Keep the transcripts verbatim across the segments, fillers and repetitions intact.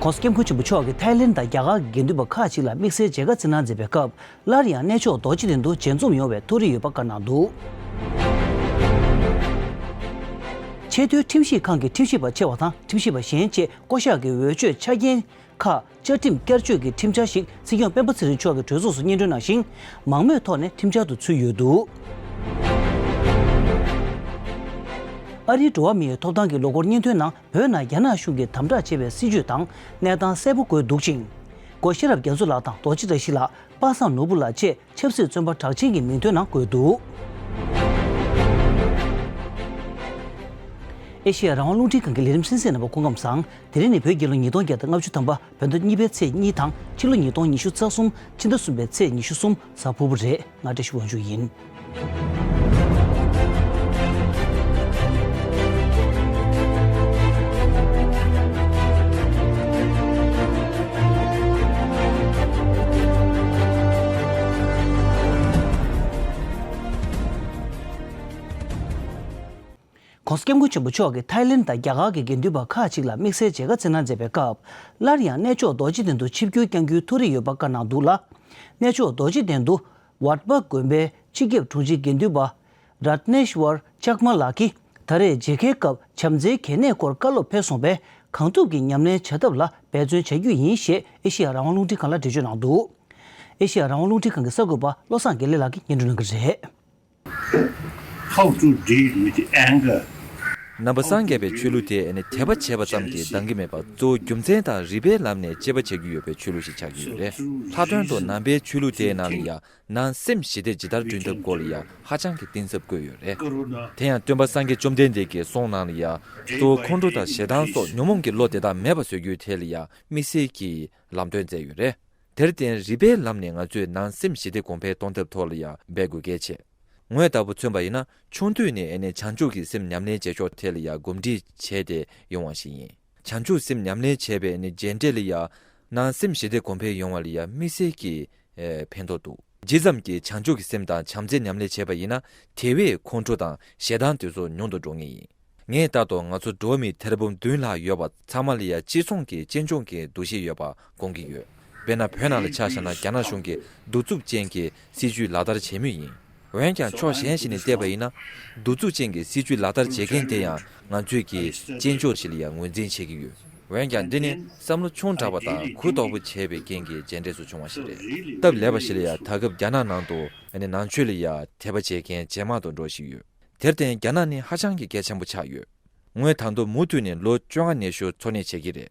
༸གོང་ས་༸སྐྱབས་མགོན་ཆེན་པོ་མཆོག་གིས་ཐའི་ལེན་དང་རྒྱ་གར་གྱི་དགེ་འདུན་པ་ཁག་ཅིག་ལ་དམིགས་བསལ་མཇལ་ཁ་བསྩལ་གནང་མཛད་པའི་སྐབས། སླར་ཡང་གནས་མཆོག་རྡོ་རྗེ་གདན་དུ་མཇལ་འཛོམས་ཡོང་བའི་ཐུགས་རེ་ཡོད་པ་བཀའ་གནང་འདུག་ཆེས་མཐོའི་ཁྲིམས་ཞིབ་ཁང་གི་ཁྲིམས་ཞིབ་པ་ཆེ་བ་དང་ཁྲིམས་ཞིབ་པ་གཞན་བཅས་བསྐོ་གཞག་གི་འོས་ཆོས་ཆ་རྐྱེན་ཁག་བཅའ་ཁྲིམས་བསྐྱར་བཅོས་ཀྱི་ཁྲིམས་འཆར་ཞིག་སྲིད་སྐྱོང་སྤེན་པ་ཚེ་རིང་མཆོག་གིས་གྲོས་ཚོགས་སུ་སྙན་སྒྲོན་གནང་ཞིང་། མང་མོས་ཐོག་ནས་ཁྲིམས་འཆར་དུ་ཚུད་ཡོད་འདུག་ཨ་རིའི་འགྲོ་བ་མིའི་ཐོབ་ཐང་གི་ལོ་འཁོར་སྙན་ཐོའི་ནང་། བོད་ནང་རྒྱ་ནག་གཞུང་གིས་དམ་དྲག་བྱས་པའི་སྲིད་བྱུས་དང་གནས་སྟངས་གསལ་པོ་འགོད་འདུག་ཅིང་། སྒོ་ཤེས་རབ་རྒྱ་མཚོ་ལགས་དང་རྡོ་རྗེ་བཀྲ་ཤིས་ལགས། པ་སངས་ནོར་བུ་ལགས་བཅས་ཆབ་སྲིད་བཙོན་པ་གྲགས་ཅན་གྱི་མིང་ཐོའི་ནང་བཀོད་འདུག་ཨེ་ཤེ་ཡ་རང་དབང་རླུང་འཕྲིན་ཁང་གི་ལས་རིམ་གསན་གཟིགས་གནང་བ་སྐུ་ཁམས་བཟང་། དེ་རིང་ནི་བོད་རྒྱལ་ལོ་ཉིས་སྟོང་བརྒྱ་དང་ལྔ་བཅུ་ཐམ་པ། བོད་ཟླ་གཉིས་པའི་ཚེས་གཉིས་དང་ཕྱི་ལོ་ཉིས་སྟོང་ཉི་ཤུ་རྩ་གསུམ་ཕྱི་ཟླ་གསུམ་པའི་ཚེས་ཉི་ཤུ་གསུམ་གཟའ་ཕུར་བུ་རེད། ང་བཀྲ་ཤིས་དབང་ཕྱུག་ཡིན། ༸གོང་ས་༸སྐྱབས་མགོན་ཆེན་པོ་མཆོག་གིས་ཐའི་ལེན་དང་རྒྱ་གར་གྱི་དགེ་འདུན་པ་ཁག་ཅིག་ལ་དམིགས་བསལ་མཇལ་ཁ་བསྩལ་གནང་མཛད་པའི་སྐབས། སླར་ཡང་གནས་མཆོག་རྡོ་རྗེ་གདན་དུ་ཆིབས་བསྒྱུར་བསྐྱང་རྒྱུའི་ཐུགས་རེ་ཡོད་པ་བཀའ་གནང་འདུག་ལ། གནས་མཆོག་རྡོ་རྗེ་གདན་དུ་ཝཱད་པ་དགོན་པའི་སྤྱི་ཁྱབ་དྲུང་ཆེ་དགེ་འདུན་པ་རཏྣེ་ཤྭར་ཅག་མ་ལགས་ཀྱིས་ད་རེས་མཇལ་ཁའི་སྐབས་བྱམས་བརྩེའི་གལ་གནད་སྐོར་བཀའ་སློབ་ཕེབས་སོང་བས། གང་ཐུབ་ཀྱིས་ཉམས་ལེན་བྱ་ཐབས་ལ་འབད་བརྩོན་བྱ་རྒྱུ་ཡིན་ཞེས་ཨེ་ཤེ་ཡ་རང་དབང་རླུང་འཕྲིན་ཁང་ལ་འགྲེལ་བརྗོད་གནང་འདུག་ཨེ་ཤེ་ཡ་རང་དབང་རླུང་འཕྲིན་ཁང་གི་གསར་འགོད་པ་བློ་བཟང་དགེ་ལེགས་ལགས་ཀྱིས་སྙན་སྒྲོན་གནང་གི་རེད། How to deal with the anger. ནང་པ་སངས་རྒྱས་པའི་ཆོས་ལུགས་དེ་ནི་དད་པ་བྱས་པ་ཙམ་གྱིས་འདང་གི་མེད་པར། གཙོ་བོ་རྒྱུ་མཚན་དང་རིགས་པའི་ལམ་ནས་དཔྱད་པ་བྱ་རྒྱུ་ཡོད་པའི་ཆོས་ལུགས་ཤིག་ཆགས་ཀྱི་ཡོད་རེད། ལྷག་དོན་དུ་ནང་པའི་ཆོས་ལུགས་དེའི་ནང་ལ་ཡང་ནང་སེམས་ཞི་བདེ་ཇི་ལྟར་བསྐྲུན་ཐབས་སྐོར་ལ་ཡང་ཧ་ཅང་གི་གཏིང་ཟབ་བཀོད་ཡོད་རེད། དེ་ཡང་སྟོན་པ་སངས་རྒྱས་བཅོམ་ལྡན་འདས་ཀྱི་གསུང་ནང་ལ་ཡང་གཙོ་བོ་ཁོང་ཁྲོ་དང་ཞེ་སྡང་སོགས་ཉོན་མོངས་ཀྱི་བློ་དེ་དག་མེད་པར་བཟོ་རྒྱུའི་ཐད་ལ་ཡང་དམིགས་བསལ་གྱི་ལམ་སྟོན་མཛད་ཡོད་རེད། དེར་བརྟེན་རིགས་པའི་ལམ་ནས་ང་ཚོས་ནང་སེམས་ཞི་བདེ་གོང་འཕེལ་གཏོང་ཐབས་ཐོག་ལ་ཡང་འབད་དགོས་གལ་ཆེ། ངོས་ལྟ་བུ་མཚོན་པ་ཡིན་ན། ཆུང་དུས་ནས་ཨེ་ནས་བྱང་ཆུབ་ཀྱི་སེམས་ཉམས་ལེན་བྱེད་ཕྱོགས་ཐད་ལ་ཡང་གོམས་འདྲིས་བྱས་ཏེ་ཡོང་བ་ཞིག་ཡིན། བྱང་ཆུབ་སེམས་ཉམས་ལེན་བྱས་པའི་ཨེ་ནས་རྗེས་འབྲས་ལ་ཡང་ནང་སེམས་ཞི་བདེ་གོང་འཕེལ་ཡོང་བ་ལ་ཡང་དམིགས་བསལ་གྱི་ཨེ་ཕན་ཐོགས་འདུག་ཇི་ཙམ་གྱིས་བྱང་ཆུབ་ཀྱི་སེམས་དང་བྱམས་བརྩེ་ཉམས་ལེན་བྱས་པ་ཡིན་ན། དེ་བས་ཁོང་ཁྲོ་དང་ཞེ་སྡང་དེ་ཚོ་ཉུང་དུ་འགྲོ་ངེས་ཡིན། ངས་ལྟ་དོ། ང་ཚོ་འགྲོ་བ་མི་ཐེར་འབུམ་བདུན་ལྷག་ཡོད་པ་ཚང་མ་ལ་ཡང་གཅིག་མཚུངས་ཀྱི་གཅེན་གཅུང་གི་འདུ་ཤེས་ཡོད་པ་དགོངས་ཀྱི་ཡོད། དཔེར་ན་བོད་ནང་ལ་ཆ་བཞག་ན་རྒྱ་ནག་གཞུང་གིས་གདུག་རྩུབ་ཅན་གྱི་སྲིད་བྱུས་ལག་བསྟར་བྱེད་མུས་ཡིན། འོན་ཀྱང་ཕྱོགས་གཞན་ཞིག་ནས་བལྟས་པ་ཡིན་ན། གདུག་རྩུབ་ཅན་གྱི་སྲིད་བྱུས་ལག་བསྟར་བྱེད་མཁན་དེ་ཡང་ང་ཚོས་ཀྱི་གཅེན་གཅུང་ཞིག་ལ་ཡང་ངོས་འཛིན་བྱེད་ཀྱི་ཡོད། འོན་ཀྱང་འདི་ནི་བསམ་བློ་ཆུང་དྲགས་པ་དང་གུ་དོག་པོ་བྱས་པའི་རྐྱེན་གྱིས་རྗེས་འབྲས་སུ་བྱུང་བ་ཞིག་རེད། སྟབས་ལེགས་པ་ཞིག་ལ་ཡང་ད་སྐབས་རྒྱ་ནག་ནང་དུ་ནང་ཆོས་ལ་ཡང་དད་པ་བྱེད་མཁན་ཇེ་མང་དུ་འགྲོ་བཞིན་ཡོད། དེར་བརྟེན་རྒྱ་ནག་ནི་ཧ་ཅང་གི་གལ་ཆེན་པོ་ཆགས་ཡོད། ངོས་ད་དུང་མུ་མཐུད་ནས་ལོ་བཅོ་ལྔ་ནས་ཤུགས་འཚོ་གནས་བྱེད་ཀྱི་རེད།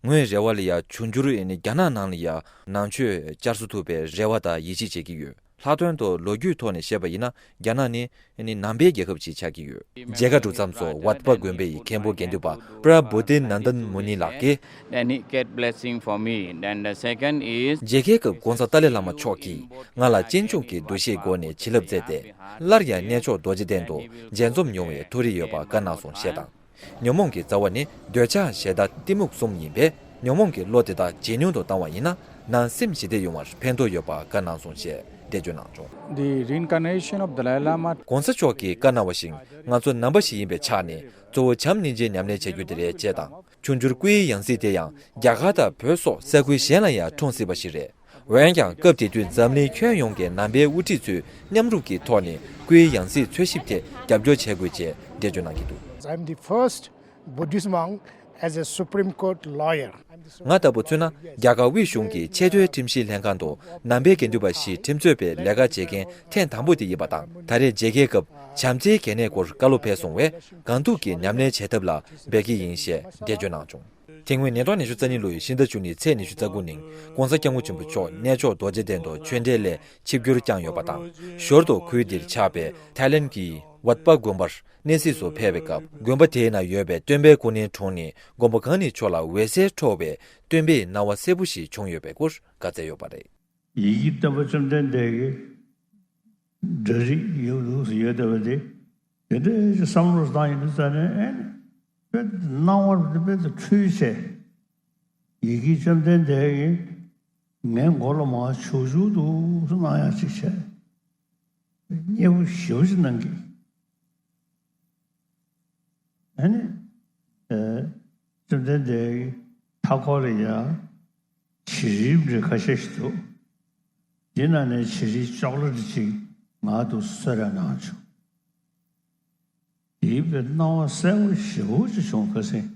ངོས་རེ་བ་ལ་ཡང་འབྱུང་འགྱུར་ནི་རྒྱ་ནག་ནང་ལ་ཡང་ནང་ཆོས་བསྐྱར་གསོ་ཐུབ་པའི་རེ་བ་དང་ཡིད་ཆེས་བྱེད་ཀྱི་ཡོད། ལྷག་དོན་དུ་ལོ་རྒྱུས་ཐོག་ནས་བཤད་པ་ཡིན་ན། རྒྱ་ནག་ནི་ནི་ནང་པའི་རྒྱལ་ཁབ་ཅིག་ཆགས་ཀྱི་ཡོད། མཇལ་ཁ་གྲུབ་མཚམས་སུ་ཝཱད་པ་དགོན་པའི་མཁན་པོ་དགེ་འདུན་པ་པྲ་བོ་དྷི་ནན་དན་མུ་ནི་ལགས་ཀྱིས། Then he get blessing for me. Then the second is མཇལ་ཁའི་སྐབས་༸གོང་ས་ཏཱ་ལའི་བླ་མ་མཆོག་གིས་ང་ལ་གཅེན་གཅུང་གི་འདུ་ཤེས་སྒོ་ནས་བྱིན་རླབས་བསྩལ་ཏེ། སླར་ཡང་གནས་མཆོག་རྡོ་རྗེ་གདན་དུ་མཇལ་འཛོམས་ཡོང་བའི་ཐུགས་རེ་ཡོད་པ་བཀའ་གནང་སོང་ཞེས་དང་། ཉོན་མོངས་ཀྱི་རྩ་བ་ནི་འདོད་ཆགས་ཞེ་སྡང་གཏི་མུག་གསུམ་ཡིན་པས། ཉོན་མོངས་ཀྱི་བློ་དེ་དག་ཇེ་ཉུང་དུ་བཏང་བ་ཡིན་ན། ནང་སེམས་ཞི་བདེ་ཡོང་བར་ཕན་ཐོགས་ཡོད་པ་བཀའ་གནང་སོང་ཞེས་འགྲེལ་བརྗོད་གནང་བྱུང་། The reincarnation of Dalai Lama. ༸གོང་ས་མཆོག་གིས་བཀའ་གནང་བ་བཞིན། ང་ཚོ་ནང་པ་ཞིག་ཡིན་པའི་ཆ་ནས་གཙོ་བོ་བྱམས་སྙིང་རྗེ་ཉམས་ལེན་བྱ་རྒྱུ་དེ་རེད་ཅེས་དང་། འབྱུང་འགྱུར་སྐུའི་ཡང་སྲིད་དེ་ཡང་རྒྱ་གར་དང་བོད་སོགས་ས་ཁུལ་གཞན་ལ་ཡང་འཁྲུངས་སྲིད་པ་ཞིག་རེད། འོན་ཀྱང་སྐབས་དེ་དུས་འཛམ་གླིང་ཁྱོན་ཡོངས་ཀྱི་ནང་པའི་དབུ་ཁྲིད་ཚོས་མཉམ་རུབ་ཀྱི་ཐོག་ནས་སྐུའི་ཡང་སྲིད་འཚོལ་ཞིབ་ཐད་རྒྱབ་སྐྱོར་བྱེད་དགོས་ཅེས་འགྲེལ་བརྗོད་གནང་གི་འདུག ། I am the first Buddhist monk as a Supreme Court lawyer. ང་ལྟ་བུ་མཚོན་ན་རྒྱ་གར་དབུས་གཞུང་གི་ཆེས་མཐོའི་ཁྲིམས་ཞིབ་ལྷན་ཁང་དུ་ནང་པའི་དགེ་འདུན་པ་ཞིག་ཁྲིམས་རྩོད་པའི་ལས་ཀ་བྱེད་མཁན་ཐེངས་དང་པོ་དེ་ཡིན་པ་དང་། ད་རེས་མཇལ་ཁའི་སྐབས་བྱམས་བརྩེའི་གལ་གནད་སྐོར་བཀའ་སློབ་ཕེབས་སོང་བས། གང་ཐུབ་ཀྱིས་ཉམས་ལེན་བྱེད་ཐབས་ལ་འབད་ཀྱི་ཡིན་ཞེས་འགྲེལ་བརྗོད་གནང་བྱུང་། དེ་སྔོན་ཉིས་སྟོང་ཉི་ཤུ་རྩ་གཉིས་ལོའི་ཕྱི་ཟླ་བཅུ་གཉིས་ཚེས་ཉི་ཤུ་རྩ་དགུ་ཉིན་༸གོང་ས་༸སྐྱབས་མགོན་ཆེན་པོ་མཆོག་གནས་མཆོག་རྡོ་རྗེ་གདན་དུ་ཆོས་འབྲེལ་སླད་ཆིབས་བསྒྱུར་བསྐྱངས་ཡོད་པ་དང་། ཞོར་དུ་ཁུལ་འདིར་ཆགས་པའི་ཐའི་ལེན་གྱི་ཝཱད་པ་དགོན་པར་གནས་གཟིགས་སུ་ཕེབས་པའི་སྐབས། དགོན་པ་དེའི་ནང་ཡོད་པའི་སྟོན་པའི་སྐུ་བརྙན་དྲུང་ནས་དགོན་པ་གང་ནས་མཆོག་ལ་འོད་ཟེར་འཕྲོ་བའི་སྟོན་པའི་སྣང་བ་གསལ་པོ་ཞིག་བྱུང་ཡོད་པའི་སྐོར་བཀའ་སྩལ་ཡོད་པ་རེད། ཡི་གེ་སྟོན་པ་བཅོམ་ལྡན་འདས་ཀྱི་འདྲ་རིས་ཡོད་ལུགས་སུ་ཡོད་བསྡད་པ་དེ། དེ་འདྲའི་བསམ་བློ་བཏང་ཡིན་དུས་ཙ་ནས་ཨེ་ནི་དཔེ་སྣང་བ་དཔེ་འཁྲུལ་བྱས། ཡི་གེ་བཅོམ་ལྡན་འདས་ཀྱིས་ངའི་མགོ་ལ་མར་བྱུག་བྱུག་འདུག་སེ་གནང་ཡག་ཅིག་བྱས། མཉེས་པོ་ཞེ་པོ་ཅིག་གནང་གི། ཨ་ནི། ཨེ། བཅོམ་ལྡན་འདས་ མཐའ་འཁོར་ལ་ཡ་བྱི་རིལ་འདྲ་ཁ་ཤས་ཤིག་འདུག་འདི་ནང་ནས་བྱི་རིལ་ཅོག་ལེ་ཊི་ཅིག་ང་དུ་གསོལ་རས་གནང་བྱུང་། དེའི་བའི་སྣང་བ་གསལ་པོ་ཞེ་པོ་ཅིག་བྱུང་། ཁ་སེང་།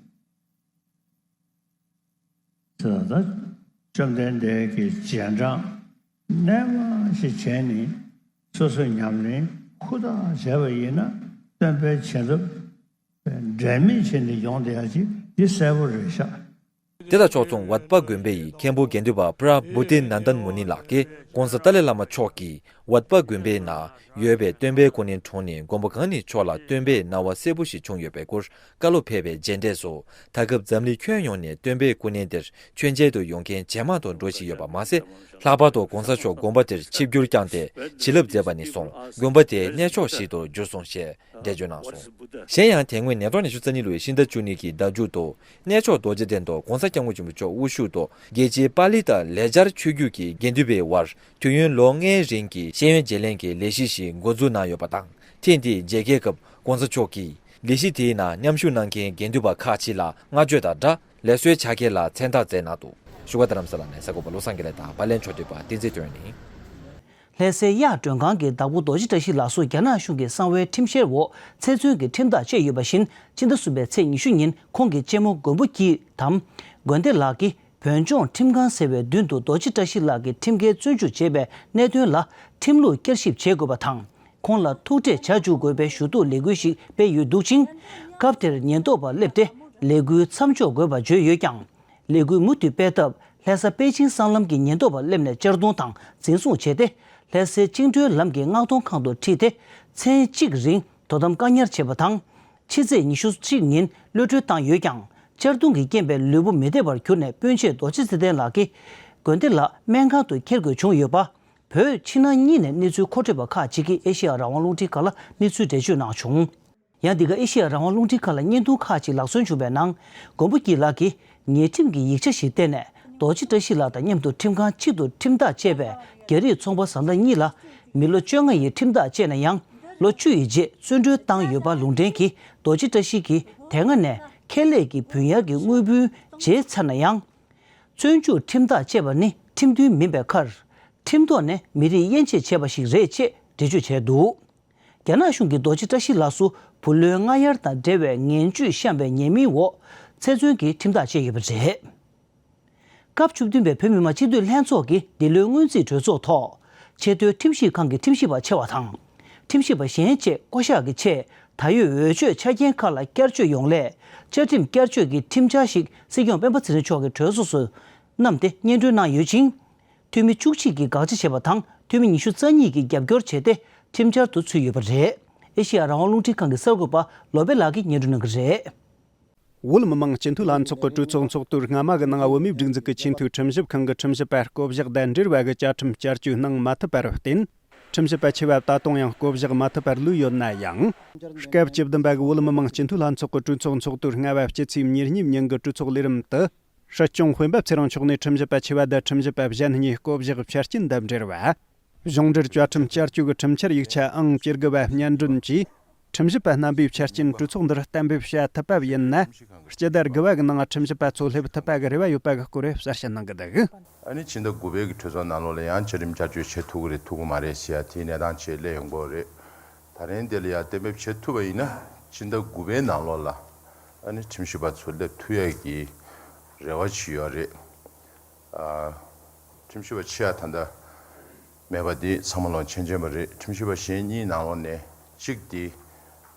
དེ་ལ་ད་བཅོམ་ལྡན་འདས་ཀྱི་རྗེས་འབྲང་རྣལ་མ་ཞིག་བྱས་ནས་སོ་སོའི་ཉམས་ལེན་ཧུར་ཐག་བྱས་པ་ཡིན་ན་སྟོན་པའི་བྱིན་རླབས་འབྲལ་མེད་བྱས་ནས་ཡོང་བསྡད་ཡ་ཅིག་འདི་གསལ་པོ་རེད་ཤག་དེ་དང་ཕྱོགས་མཚུངས་ཝཱ་ཏི་པ་དགོན་པའི་མཁན་པོ་དགེ་འདུན་པ་པྲ་བུ་ཏི་ནན་དན་མུ་ནི་ལགས་ཀྱིས་༸གོང་ས་ཏཱ་ལའི་བླ་མ་མཆོག་གིས་ཝཱ་ཏི་པ་དགོན་པའི་ནང་ཡོད་པའི་སྟོན་པའི་སྐུ་བརྙན་དྲུང་ནས་མགོན་པོ་གང་ཉིད་མཆོག་ལ་སྟོན་པའི་སྣང་བ་གསལ་པོ་ཞིག་བྱུང་ཡོད་པའི་སྐོར་བཀའ་སློབ་ཕེབས་པའི་རྗེས་འབྲས་སུ། ད་སྐབས་འཛམ་གླིང་ཁྱོན་ཡོངས་ནས་སྟོན་པའི་སྐུ་བརྙན་དེར་མཆོད་མཇལ་དུ་ཡོང་མཁན་ཇེ་མང་དུ་འགྲོ་བཞིན་ཡོད་པ་མ་ཟད། ལྷག་པར་དུ་༸གོང་ས་མཆོག་དགོན་པ་དེར་ཆིབས་བསྒྱུར་བསྐྱངས་ཏེ་བྱིན་རླབས་མཛད་པ་ནས་བཟུང་དགོན་པ་དེ་གནས་མཆོག་ཞིག་ཏུ་འགྱུར་སོང་ཞེས་འགྲེལ་བརྗོད་གནང་སོང་། གཞན་ཡང་དེ་སྔོན་ཉིས་སྟོང་ཉི་ཤུ་རྩ་གཉིས་ལོའི་ཕྱི་ཟླ་བཅུ་གཉིས་ཀྱི་ཟླ་མཇུག་ཏུ་གནས་མཆོག་རྡོ་རྗེ་གདན་དུ་༸གོང་ས་༸སྐྱབས་མགོན་ཆེན་པོ་མཆོག་དབུ་བཞུགས་ཐོག་རྒྱལ་སྤྱིའི་པཱ་ལི་དང་ལེགས་སྦྱར་ཆོས་བརྒྱུད་ཀྱི་དགེ་འདུན་པའི་དབར་དུས་ཡུན་ལོ་ལྔའི་རིང་གི་ཤེས་ཡོན་བརྗེ་ལེན་གྱི་ལས་གཞི་ཞིག་འགོ་འཛུགས་གནང་ཡོད་པ་དང་། ཐེངས་འདིའི་མཇལ་ཁའི་སྐབས་༸གོང་ས་མཆོག་གིས་ལས་གཞི་དེའི་ནང་མཉམ་ཞུགས་གནང་མཁན་དགེ་འདུན་པ་ཁག་ཅིག་ལ་བསྔགས་བརྗོད་དང་སྦྲགས་ལས་གསོལ་ཕྱག་འཁྱེར་ལ་མཚན་རྟགས་མཛད་གནང་འདུག་བཞུགས་སྒར་རྡ་རམ་ས་ལ་ནས་གསར་འགོད་པ་བློ་བཟང་དགེ་ལེགས་དང་པར་ལེན་ཕྱོགས་སྒྲིག་པ་བསྟན་འཛིན་དོན་ཡིན། ལྷ་སའི་གཡག་མགྲོན་ཁང་གི་བདག་པོ་རྡོ་རྗེ་བཀྲ་ཤིས་ལགས་སུ་རྒྱ་ནག་གཞུང་གི་གསང་བའི་ཁྲིམས་བཤེར་འོག་ཚེ་བཙོན་གྱི་ཁྲིམས་ཐག་བཅད་ཡོད་པ་བཞིན། ཕྱི་ཟླ་གསུམ་པའི་ཚེས་ཉི་ཤུ་ཉིན་ཁོང་གི་གཅེན་མོ་མགོན་པོ་སྐྱིད་དམ། དགོན་སྡེ་ལགས་ཀྱིས་བོད་ལྗོངས་ཁྲིམས་ཁང་ཟེར་བའི་མདུན་དུ་རྡོ་རྗེ་བཀྲ་ཤིས་ལགས་ཀྱི་ཁྲིམས་འགལ་བཙོན་འཇུག་བྱས་པའི་གནད་དོན་ལ་ཁྲིམས་ལུགས་བསྐྱར་ཞིབ་བྱེད་དགོས་པ་དང་། ཁོང་ལ་ཐུག་འཕྲད་བྱ་འཇུག་དགོས་པའི་ཞུ་གཏུག་ལས་འགུལ་ཞིག་སྤེལ་ཡོད་འདུག་ཅིང་། སྐབས་དེར་ཉེན་རྟོག་པ་སླེབས་ཏེ་ལས་འགུལ་མཚམས་འཇོག་དགོས་པ་བརྗོད་ཡོད་ཀྱང་། ལས་འགུལ་མུ་མཐུད་སྤེལ་སྟབས། ལྷ་ས་པེ་ཅིང་སྲང་ལམ་གྱི་ཉེན་རྟོག་པ་སླེབས་ནས་གཅར་རྡུང་དང་འཛིན་བཟུང་བྱས་ཏེ། ལྷ་སའི་བཅིངས་འགྲོལ་ལམ་གྱི་མངགས་གཏོང་ཁང་དུ་ཁྲིད་དེ། མཚན་གཅིག་རིང་དོ་དམ་བཀག་ཉར་བྱས་པ་དང་། ཕྱི་ཚེས་ཉི་ཤུ་གཅིག་ཉིན་གློད་གྲོལ་བཏང་ཡོད་ཀྱང་། གཅར་རྡུང་གི་རྐྱེན་པས་ལུས་པོ་མི་བདེ་བར་གྱུར་ནས་སྤུན་མཆེད་རྡོ་རྗེ་ཚེ་བརྟན་ལགས་ཀྱིས་དགོན་སྡེ་ལ་སྨན་ཁང་དུ་འཁྱེར་དགོས་བྱུང་ཡོད་པ། བོད་ཕྱི་ནང་གཉིས་ནས་གནས་ཚུལ་མཁོ་སྤྲོད་པ་ཁག་ཅིག་གིས་ཨེ་ཤེ་ཡ་རང་དབང་རླུང་འཕྲིན་ཁང་ལ་གནས་ཚུལ་འགྲེལ་བརྗོད་གནང་བྱུང་། ཡང་འདི་ག་ཨེ་ཤེ་ཡ་རང་དབང་རླུང་འཕྲིན་ཁང་ལ་བརྙན་ཐུང་ཁག་ཅིག་ལག་སོན་བྱུང་བའི་ནང་། མགོན་པོ་སྐྱིད་ལགས་ཀྱིས་ཉེས་ཁྲིམས་ཀྱི་ཡིག་ཆ་ཞིག་བསྟན་ནས། རྡོ་རྗེ་བཀྲ་ཤིས་ལགས་དང་མཉམ་དུ་ཁྲིམས་ཁང་གཅིག་ཏུ་ཁྲིམས་ཐག་བཅད་པའི་རྒྱ་རིགས་ཚོང་པ་བཟའ་ཟླ་གཉིས་ལ་མི་ལོ་བཅོ་ལྔ་ཡི་ཁྲིམས་ཐག་བཅད་ན་ཡང་། ལོ་བཅུ་ཡི་རྗེས་བཙོན་གྲོལ་བཏང་ཡོད་པ་ལུང་འདྲེན་གྱིས། རྡོ་རྗེ་བཀྲ་ཤིས་ཀྱིས་དེ་སྔ་ནས་ཁེ་ལས་ཀྱི་བུན་གཡར་གྱི་དངུལ་བུན་བརྗེས་ཚར་ན་ཡང་། བཙོན་འཇུག་ཁྲིམས་ཐག་བཅད་པ་ནི་ཁྲིམས་མཐུན་མིན་པའི་ཁར། ཁྲིམས་ཐོག་ནས་མི་རིགས་དབྱེ་འབྱེད་བྱས་པ་ཞིག་རེད་ཅེས་འགྲེལ་བརྗོད་བྱས་འདུག་རྒྱ་ནག་གཞུང་གིས་རྡོ་རྗེ་བཀྲ་ཤིས་ལགས་སུ་བུ་ལོན་སྔ་གཡར་དང་འབྲེལ་བའི་ངན་ཇུས་བཤམས་པའི་ཉེས་མིང་འོག་ཚེ་བཙོན་གྱི་ཁྲིམས་ཐག་བཅད་ཡོད་པ་རེད། སྐབས་བཅུ་བདུན་པའི་བོད་མི་མང་སྤྱི་འཐུས་ལྷན་ཚོགས་ཀྱི་འདི་ལོའི་སྔོན་རྩིས་གྲོས་ཚོགས་ཐོག་ཆེས་མཐོའི་ཁྲིམས་ཞིབ་ཁང་གི་ཁྲིམས་ཞིབ་པ་ཆེ་བ་དང་། ཁྲིམས་ཞིབ་པ་གཞན་བཅས་བསྐོ་གཞག་གི་ཆེད་ད་ཡོད་འོས་ཆོས་ཆ་རྐྱེན་ཁག་ལ་བསྐྱར་བཅོས་ཡོང་སླད། བཅའ་ཁྲིམས་བསྐྱར་བཅོས་ཀྱི་ཁྲིམས་འཆར་ཞིག་སྲིད་སྐྱོང་སྤེན་པ་ཚེ་རིང་མཆོག་གི་གྲོས་ཚོགས་སུ་བསྣམས་ཏེ་སྙན་སྒྲོན་གནང་ཡོད་ཅིང་། འཐུས་མི་བཅུ་གཅིག་གིས་དགག་བྱ་བྱས་པ་དང་། འཐུས་མི་ཉི་ཤུ་རྩ་གཉིས་ཀྱིས་རྒྱབ་སྐྱོར་བྱས་ཏེ་ཁྲིམས་འཆར་དུ་ཚུད་ཡོད་པ་རེད། ཨེ་ཤེ་ཡ་རང་དབང་རླུང་འཕྲིན་ཁང་གི་གསར་འགོད་པ་ལོ་པེ་ལགས་ཀྱིས་སྙན་སྒྲོན་གནང་གི་རེད། བོད་མི་མང་སྤྱི་འཐུས་ལྷན་ཚོགས་ཀྱི་གྲོས་ཚོགས་ཚོགས་དུས་སྔ་མ་གི་ནང་བོད་མིའི་སྒྲིག་འཛུགས་ཀྱི་ཆེས་མཐོའི་ཁྲིམས་ཞིབ་ཁང་གི་ཁྲིམས་ཞིབ་པ་བསྐོ་གཞག་དང་འབྲེལ་བ་གི་བཅའ་ཁྲིམས་བསྐྱར་བཅོས་གནང་མ་ཐུབ་པར་བརྟེན། ཁྲིམས་ཞིབ་པ་ཆེ་བ་ད་དུང་ཡང་བསྐོ་གཞག་མ་ཐུབ་པར་ལུས་ཡོད་ན་ཡང་། སྐབས་བཅུ་བདུན་པ་གི་བོད་མི་མང་སྤྱི་འཐུས་ལྷན་ཚོགས་ཀྱི་གྲོས་ཚོགས་ཚོགས་དུས་ལྔ་པ་སྤྱི་ཚེས་ཉེར་གཉིས་ཉིན་གྱི་གྲོས་ཚོགས་ལས་རིམ་དུ། སྲིད་སྐྱོང་དཔོན་པོ་ཚེ་རིང་མཆོག་ནས་ཁྲིམས་ཞིབ་པ་ཆེ་བ་དང་ཁྲིམས་ཞིབ་པ་གཞན་གཉིས་བསྐོ་གཞག་ཆ་རྐྱེན་དང་འབྲེལ་བ། གཞུང་འབྲེལ་བཅའ་ཁྲིམས་བསྐྱར་བཅོས་ཀྱི་ཁྲིམས་འཆར་ཡིག་ཆ་ཨང་བཅུ་དགུ་པ་སྙན་སྒྲོན་གྱིས། ཁྲིམས་ཞིབ་པ་རྣམ་པའི་ཆ་རྐྱེན་གྲོས་ཚོགས་འདིར་གཏན་འབེབས་བྱ་ཐུབ་པ་ཡིན་ན། སྤྱི་ཟླ་དགུ་པ་གི་ནང་ཁྲིམས་ཞིབ་པ་ཚོ་སླེབས་ཐུབ་པ་གི་རེ་བ་ཡོད་པ་གི་སྐོར་གསལ་བཤད་གནང་གི་འདུག་ཨ་ནི་ཕྱི་ཟླ་དགུ་པའི་གི་གྲོས་ཚོགས་ནང་ལོགས་ལ་ཡང་བཅའ་ཁྲིམས་བསྐྱར་བཅོས་བྱེད་ཐུབ་ཀྱི་རེད་ཐུབ་ཀྱི་མ་རེད་ཟེར་ཡ་དེའི་གནས་སྟངས་ཅིག་སླེབས་ཡོང་གི་རེད། ད་རིང་འདི་ལ་ཡང་གཏན་འབེབས་བྱེད་ཐུབ་པ་ཡིན་ན་ཕྱི་ཟླ་དགུ་པའི་ནང་ལོགས་ལ་ཨ་ནི་ཁྲིམས་ཞིབ་པ་ཚོ་སླེབས་ཐུབ་ཡ་གི་རེ་བ་ཅིག་ཡོད་རེད། ཨ། ཁྲིམས་ཞིབ་པ་ཆེ་བ་ད་ལྟ་མེད་པ་འདི་ཚང་མ་ལོག་མཁྱེན་མཁྱེན་པ་རེད། ཁྲིམས་ཞིབ་པ་གཞན་གཉིས་ནང་ལོགས་ནས་གཅིག་འདི་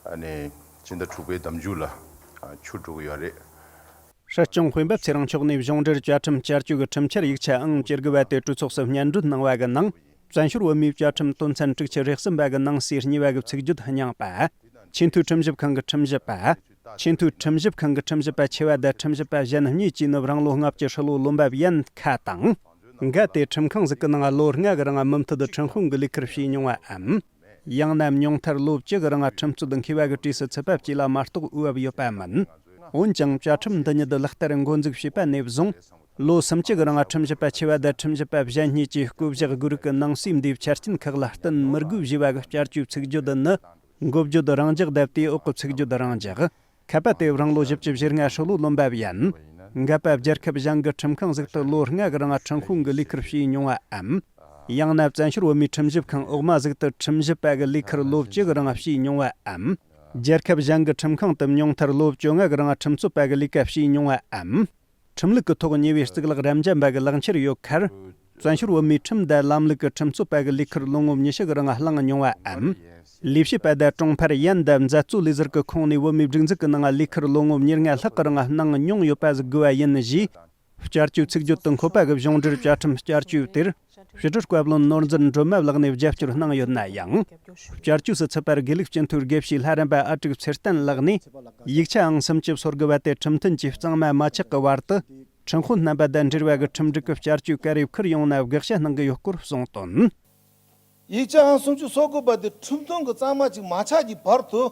ཨ་ནི་ཕྱི་ཟླ་དྲུག་པའི་ཟླ་མཇུག་ལ་ཨ་ཆུ་འགྲོ་གི་ཡོད་རེད། སྲིད་སྐྱོང་དཔོན་པོ་ཚེ་རིང་མཆོག་ནས་གཞུང་འབྲེལ་བཅའ་ཁྲིམས་བསྐྱར་བཅོས་ཀྱི་ཁྲིམས་འཆར་ཡིག་ཆ་ཨང་བཅུ་དགུ་པ་དེ་གྲོས་ཚོགས་སུ་སྙན་སྒྲོན་གནང་བ་གི་ནང་། བཙན་བྱོལ་བོད་མིའི་བཅའ་ཁྲིམས་དོན་ཚན་དྲུག་ཅུ་རེ་གསུམ་པ་གི་ནང་གསེས་གཉིས་པ་གི་ཚིག་བརྗོད་རྙིང་པ། ཆེས་མཐོའི་ཁྲིམས་ཞིབ་ཁང་གི་ཁྲིམས་ཞིབ་པ། ཆེས་མཐོའི་ཁྲིམས་ཞིབ་ཁང་གི་ཁྲིམས་ཞིབ་པ་ཆེ་བ་དང་ཁྲིམས་ཞིབ་པ་གཞན་གཉིས་ཀྱིས་ནི་རང་ལོ་ལྔ་བཅུ་ཧྲིལ་བོ་ལོན་པ་ཡན་ཁ་དང་། འགའ་དེ་ཁྲིམས་ཁང་ཟིག་གི་ནང་ལོ་ལྔ་གི་རིང་མུ་མཐུད་ཁྲིམས་དཔོན་གྱི་ལས་ཀར་བྱས་མྱོང་བའམ། ཡང་ན་ཉུང་མཐར་ལོ་བཅུ་གི་རིང་ཁྲིམས་རྩོད་མཁས་པ་གི་གྲས་སུ་ཚུད་པ་བཅས་ལ་མ་གཏོགས་འོས་བབ་ཡོད་པ་མིན། འོན་ཀྱང་བཅའ་ཁྲིམས་འདི་ཉིད་ལག་བསྟར་འགོ་འཛུགས་བྱས་པ་ནས་བཟུང་། ལོ་སུམ་ཅུ་གི་རིང་ཁྲིམས་ཞིབ་པ་ཆེ་བ་དང་ཁྲིམས་ཞིབ་པ་གཞན་གཉིས་ཀྱིས་བསྐོ་གཞག་དགོས་རིགས་ཀྱི་ནང་གསེས་འདིའི་ཆ་རྐྱེན་ཁག་ལ་བསྟུན་མི་དགོས་ཞེས་པ་གི་བསྐྱར་བཅོས་ཚིག་བརྗོད་འདི་ནི། འགོ་བརྗོད་རང་འཇགས་དང་དེའི་འོག་གི་ཚིག་བརྗོད་རང་འཇགས། ཁ་པ་དེ་རང་ལོ་བཞི་བཅུ་ཞེ་ལྔ་ཧྲིལ་བོ་ལོན་པ་ཡན། འགལ་པ་རྒྱལ་ཁབ་གཞན་གྱི་ཁྲིམས་ཁང་ཟིག་ཏུ་ལོ་ལྔ་གི་རིང་ཁྲིམས་དཔོན་གྱི་ལས་ཁུར་བྱས་མྱོང་བའམ། ཡང་ན་བཙན་བྱོལ་བོད་མིའི་ཁྲིམས་ཞིབ་ཁང་འོག་མ་ཟིག་ཏུ་ཁྲིམས་ཞིབ་པ་གི་ལས་ཁུར་ལོ་བཅུ་གི་རིང་བྱས་མྱོང་བའམ། རྒྱལ་ཁབ་གཞན་གྱི་ཁྲིམས་ཁང་དུ་མྱོང་མཐར་ལོ་བཅོ་ལྔ་གི་རིང་ཁྲིམས་རྩོད་པ་གི་ལས་ཀ་བྱས་མྱོང་བའམ། ཁྲིམས་ལུགས་ཀྱི་ཐོག་ཉེ་བའི་གཙུག་ལག་རབ་འབྱམས་པ་གི་ལག་འཁྱེར་ཡོད་ཁར། བཙན་བྱོལ་བོད་མིའི་ཁྲིམས་དང་ལམ་ལུགས་ཀྱི་ཁྲིམས་རྩོད་པ་གི་ལས་ཁུར་ལོ་ངོ་ཉི་ཤུ་གི་རིང་བླངས་མྱོང་བའམ། ལས་བྱེད་པ་དང་གྲོང་འཕར་ཡན་དང་མཛད་གཙོ་ལས་ཟུར་གྱི་ཁོངས་ནས་བོད་མིའི་སྒྲིག་འཛུགས་ཀྱི་ནང་ལས་ཁུར་ལོ་ངོ་ཉེར་ལྔ་ལྷག་གི་རིང་གནང་མྱོང་ཡོད་པ་ཟིག་དགོས་པ་ཡིན་ཞེས། བསྐྱར་བཅོས་ཚིག་བརྗོད་དུ་འཁོད་པ་གི་གཞུང་འབྲེལ་བཅའ་ཁྲིམས་བསྐྱར་བཅོས་དེར། ཕྱི་དྲིལ་བཀའ་བློན་ནོར་འཛིན་སྒྲོལ་མ་ལགས་ནས་རྒྱབ་སྐྱོར་གནང་ཡོད་ན་ཡང་། བསྐྱར་བཅོས་སུ་ཚུད་པར་དགེ་ལུགས་སྤྱི་འཐུས་དགེ་བཤེས་ལྷ་རམས་པ་ཨ་དྲུག་ཚེ་བརྟན་ལགས་ནས། ཡིག་ཆའང་སུམ་ཅུ་སོ་དགུ་བ་དེ་ཁྲིམས་མཐུན་གྱིས་གཙང་མ་མ་ཆགས་ཀྱི་བར་དུ། ཁྲིམས་དཔོན་རྣམ་པ་དང་འབྲེལ་བ་གི་ཁྲིམས་སྒྲིག་གི་བསྐྱར་བཅོས་ག་རེ་ཁུར་ཡོང་ན་བགེགས་ཞྭ་གནང་གི་ཡོད་སྐོར་གསུངས་དོན། ཡིག་ཆའང་སུམ་ཅུ་སོ་དགུ་པ་དེ་ཁྲིམས་མཐུན་གྱི་གཙང་མ་ཅིག་མ་ཆགས་ཀྱི་བར་དུ།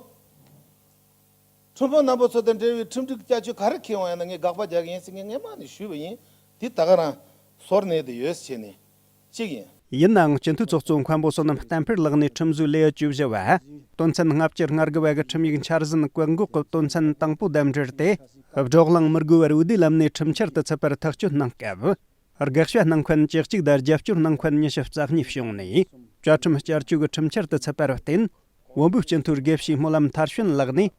ཁྲིམས་དཔོན་རྣམ་པ་ཚོ་དང་འབྲེལ་བའི་ཁྲིམས་སྒྲིག་བསྐྱར་བཅོས་ག་རེ་འཁེལ་འོང་ཡང་ན་ངས་དགག་པ་རྒྱག་གི་ཡིན་ཟེར་ངས་སྔན་མ་ནས་ཞུས་པ་ཡིན། དེ་ད་ག་རང་སོར་གནས་དུ་ཡོད་ཟེར་ནས་གཅིག་ཡིན། ཡིན་ནའང་སྤྱི་འཐུས་ཚོགས་གཙོ་མཁན་པོ་བསོད་ནམས་བསྟན་འཕེལ་ལགས་ནས་ཁྲིམས་བཟོའི་ལེའུ་བཅུ་བཞི་བ། དོན་ཚན་ལྔ་བཅུ་ང་དགུ་བ་གི་ཁྲིམས་ཡིག་འཆར་ཟིན་བཀག་འགོག་གི་དོན་ཚན་དང་པོ་དང་འབྲེལ་ཏེ། བགྲོ་གླེང་མི་དགོས་པར་འོས་བསྡུའི་ལམ་ནས་ཁྲིམས་འཆར་དུ་ཚུད་པར་ཐག་གཅོད་གནང་སྐབས། བགེགས་ཞྭ་གནང་མཁན་བཅུ་གཅིག་དང་རྒྱབ་སྐྱོར་གནང་མཁན་ཉི་ཤུ་རྩ་གཉིས་བྱུང་ནས། བཅའ་ཁྲིམས་བསྐྱར་བཅོས་ཀྱི་ཁྲིམས་འཆར་དུ་ཚུད་པར་བརྟེན། བོན་པོའི་སྤྱི་འཐུས་དགེ་བཤེས་སྨོན་ལམ་མཐར་ཕྱིན་ལགས་ནས།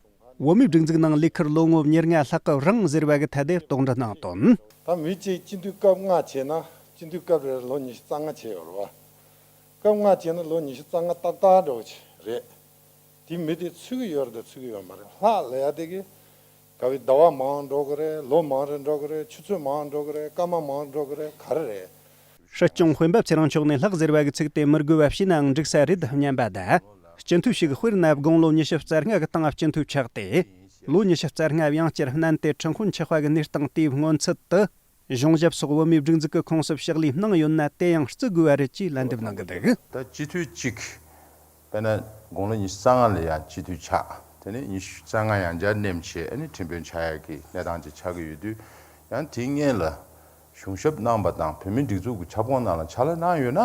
བོད་མིའི་སྒྲིག་འཛུགས་ནང་ལས་ཁུར་ལོ་ངོ་ཉེར་ལྔ་ལྷག་གི་རིང་ཟེར་བ་གི་ཐད་དེ་དོགས་འདྲི་གནང་དོན། ད་མི་གཅིག་སྤྱི་འཐུས་སྐབས་ལྔ་བྱས་ན་སྤྱི་འཐུས་སྐབས་རེར་ལོ་ཉི་ཤུ་རྩ་ལྔ་བྱས་ཡོད་རེད་བ། སྐབས་ལྔ་བྱས་ན་ལོ་ཉི་ཤུ་རྩ་ལྔ་ཏག་ཏག་འགྲོ་གི་རེད། དེ་མི་དེ་ཚུད་ཀྱི་ཡོད་རེད་དང་ཚུད་ཀྱི་ཡོད་མ་རེད། ལྷག་ལ་ཡ་དེ་གི་ག་བའི་ཟླ་བ་མང་འགྲོ་གི་རེད། ལོ་མང་རེ་འགྲོ་གི་རེད། ཆུ་ཚོད་མང་འགྲོ་གི་རེད། སྐར་མ་མང་འགྲོ་གི་རེད། ག་རེ་རེད། སྲིད་སྐྱོང་སྤེན་པ་ཚེ་རིང་མཆོག་ནས་ལྷག་ཟེར་བ་གི་ཚིག་དེ་མི་དགོས་པ་བྱས་ནའང་འགྲིག་ས་རེད་སྙམ་པ་དང་། སྤྱི་འཐུས་ཤིག་དཔེར་ན་དགུང་ལོ་ཉི་ཤུ་རྩ་ལྔ་གི་སྟེང་སྤྱི་འཐུས་ཆགས་ཏེ། ལོ་ཉི་ཤུ་རྩ་ལྔ་ཡང་བསྐྱར་བསྣན་ཏེ་ཁྲིམས་དཔོན་ཆགས་པ་གི་གནས་སྟངས་དེའི་སྔོན་ཚུད་དུ། གཞུང་ཞབས་སོགས་བོད་མིའི་སྒྲིག་འཛུགས་ཀྱི་ཁོངས་སུ་ཕྱག་ལས་གནང་ཡོད་ན་དེ་ཡང་བརྩི་དགོས་པ་རེད་ཅེས་ལན་འདེབས་གནང་གི་འདུག་ད་སྤྱི་འཐུས་གཅིག་དཔེར་ན་དགུང་ལོ་ཉི་ཤུ་རྩ་ལྔ་ལ་ཡང་སྤྱི་འཐུས་ཆགས། དེ་ནས་ཉི་ཤུ་རྩ་ལྔ་ཡང་བསྐྱར་འདེམས་བྱས་ཨ་ནི་ཁྲིམས་དཔོན་ཆགས་ཡག་གི་གནས་སྟངས་ཅིག་ཆགས་ཀྱི་ཡོད་དུས། ཡང་དེའི་སྔོན་ལ་གཞུང་ཞབས་གནང་པ་དང་བོད་མིའི་སྒྲིག་འཛུགས་ཀྱི་ཁྱབ་ཁོངས་ནང་ལ་ཕྱག་ལས་གནང་ཡོད་ན་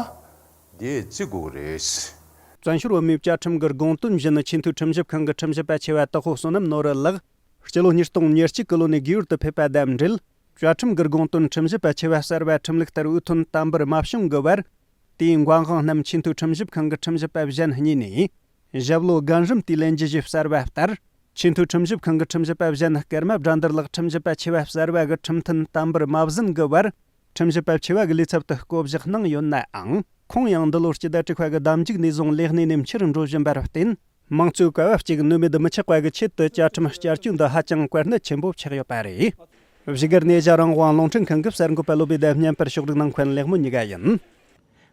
དེ་བརྩི་དགོས་རེད། བཙན་བྱོལ་བོད་མིའི་བཅའ་ཁྲིམས་ཀྱི་དགོངས་དོན་བཞིན་ཆེས་མཐོའི་ཁྲིམས་ཞིབ་ཁང་གི་ཁྲིམས་ཞིབ་པ་ཆེ་བ་དྭགས་པོ་བསོད་ནམས་ནོར་བུ་ལགས། སྤྱི་ལོ་ཉིས་སྟོང་ཉེར་གཅིག་གི་ལོ་ནས་རྒས་ཡོལ་དུ་ཕེབས་པ་དང་འབྲེལ། བཅའ་ཁྲིམས་ཀྱི་དགོངས་དོན་ཁྲིམས་ཞིབ་པ་ཆེ་བ་གསར་བ་ཁྲིམས་ལུགས་ལྟར་འོས་ཐོན་དམ་པོར་མ་བྱུང་གི་བར། དེའི་མགོ་འོག་རྣམས་ཆེས་མཐོའི་ཁྲིམས་ཞིབ་ཁང་གི་ཁྲིམས་ཞིབ་པ་གཞན་གཉིས་ནས། ཞབས་ལོ་རྒན་རིམ་དེའི་ལས་འགུལ་ཞིག་གསར་བ་ལྟར། ཆེས་མཐོའི་ཁྲིམས་ཞིབ་ཁང་གི་ཁྲིམས་ཞིབ་པ་གཞན་སྐར་མ་བགྲང་འདིར་ལགས་ཁྲིམས་ཞིབ་པ་ཆེ་བ་གསར་བ་གི་ཁྲིམས་མཐུན་དམ་པོར་མ་ཟིན་གི་བར། ཁྲིམས་ཞིབ་པ་ཆེ་བ་གི་ལས་ཚབ་ཏུ་བསྐོ་བཞག་གནང་ཡོད་ནའང་། ཁོང་ཡང་འདི་ལོ་སྤྱི་ཟླ་དྲུག་པ་གི་ཟླ་མཇུག་ནས་བཟུང་ལས་གནས་ནས་ཕྱིར་འགྲོ་བཞིན་པར་བརྟེན། དམངས་གཙོའི་བཀའ་བབས་གཅིག་ནུབ་མེད་མི་ཆགས་པ་གི་ཆེད་དུ་བཅའ་ཁྲིམས་བསྐྱར་བཅོས་འདི་ཧ་ཅང་གལ་གནད་ཆེན་པོ་ཆགས་ཡོད་པ་རེད། བཞུགས་སྒར་ནས་ཨེ་ཤ་ཡ་རང་དབང་རླུང་འཕྲིན་ཁང་གི་གསར་འགོད་པ་བློ་བྷེ་དང་མཉམ་པར་ཕྱོགས་སྒྲིག་གནང་མཁན་ལེགས་མོ་གཉིས་ཀ་ཡིན།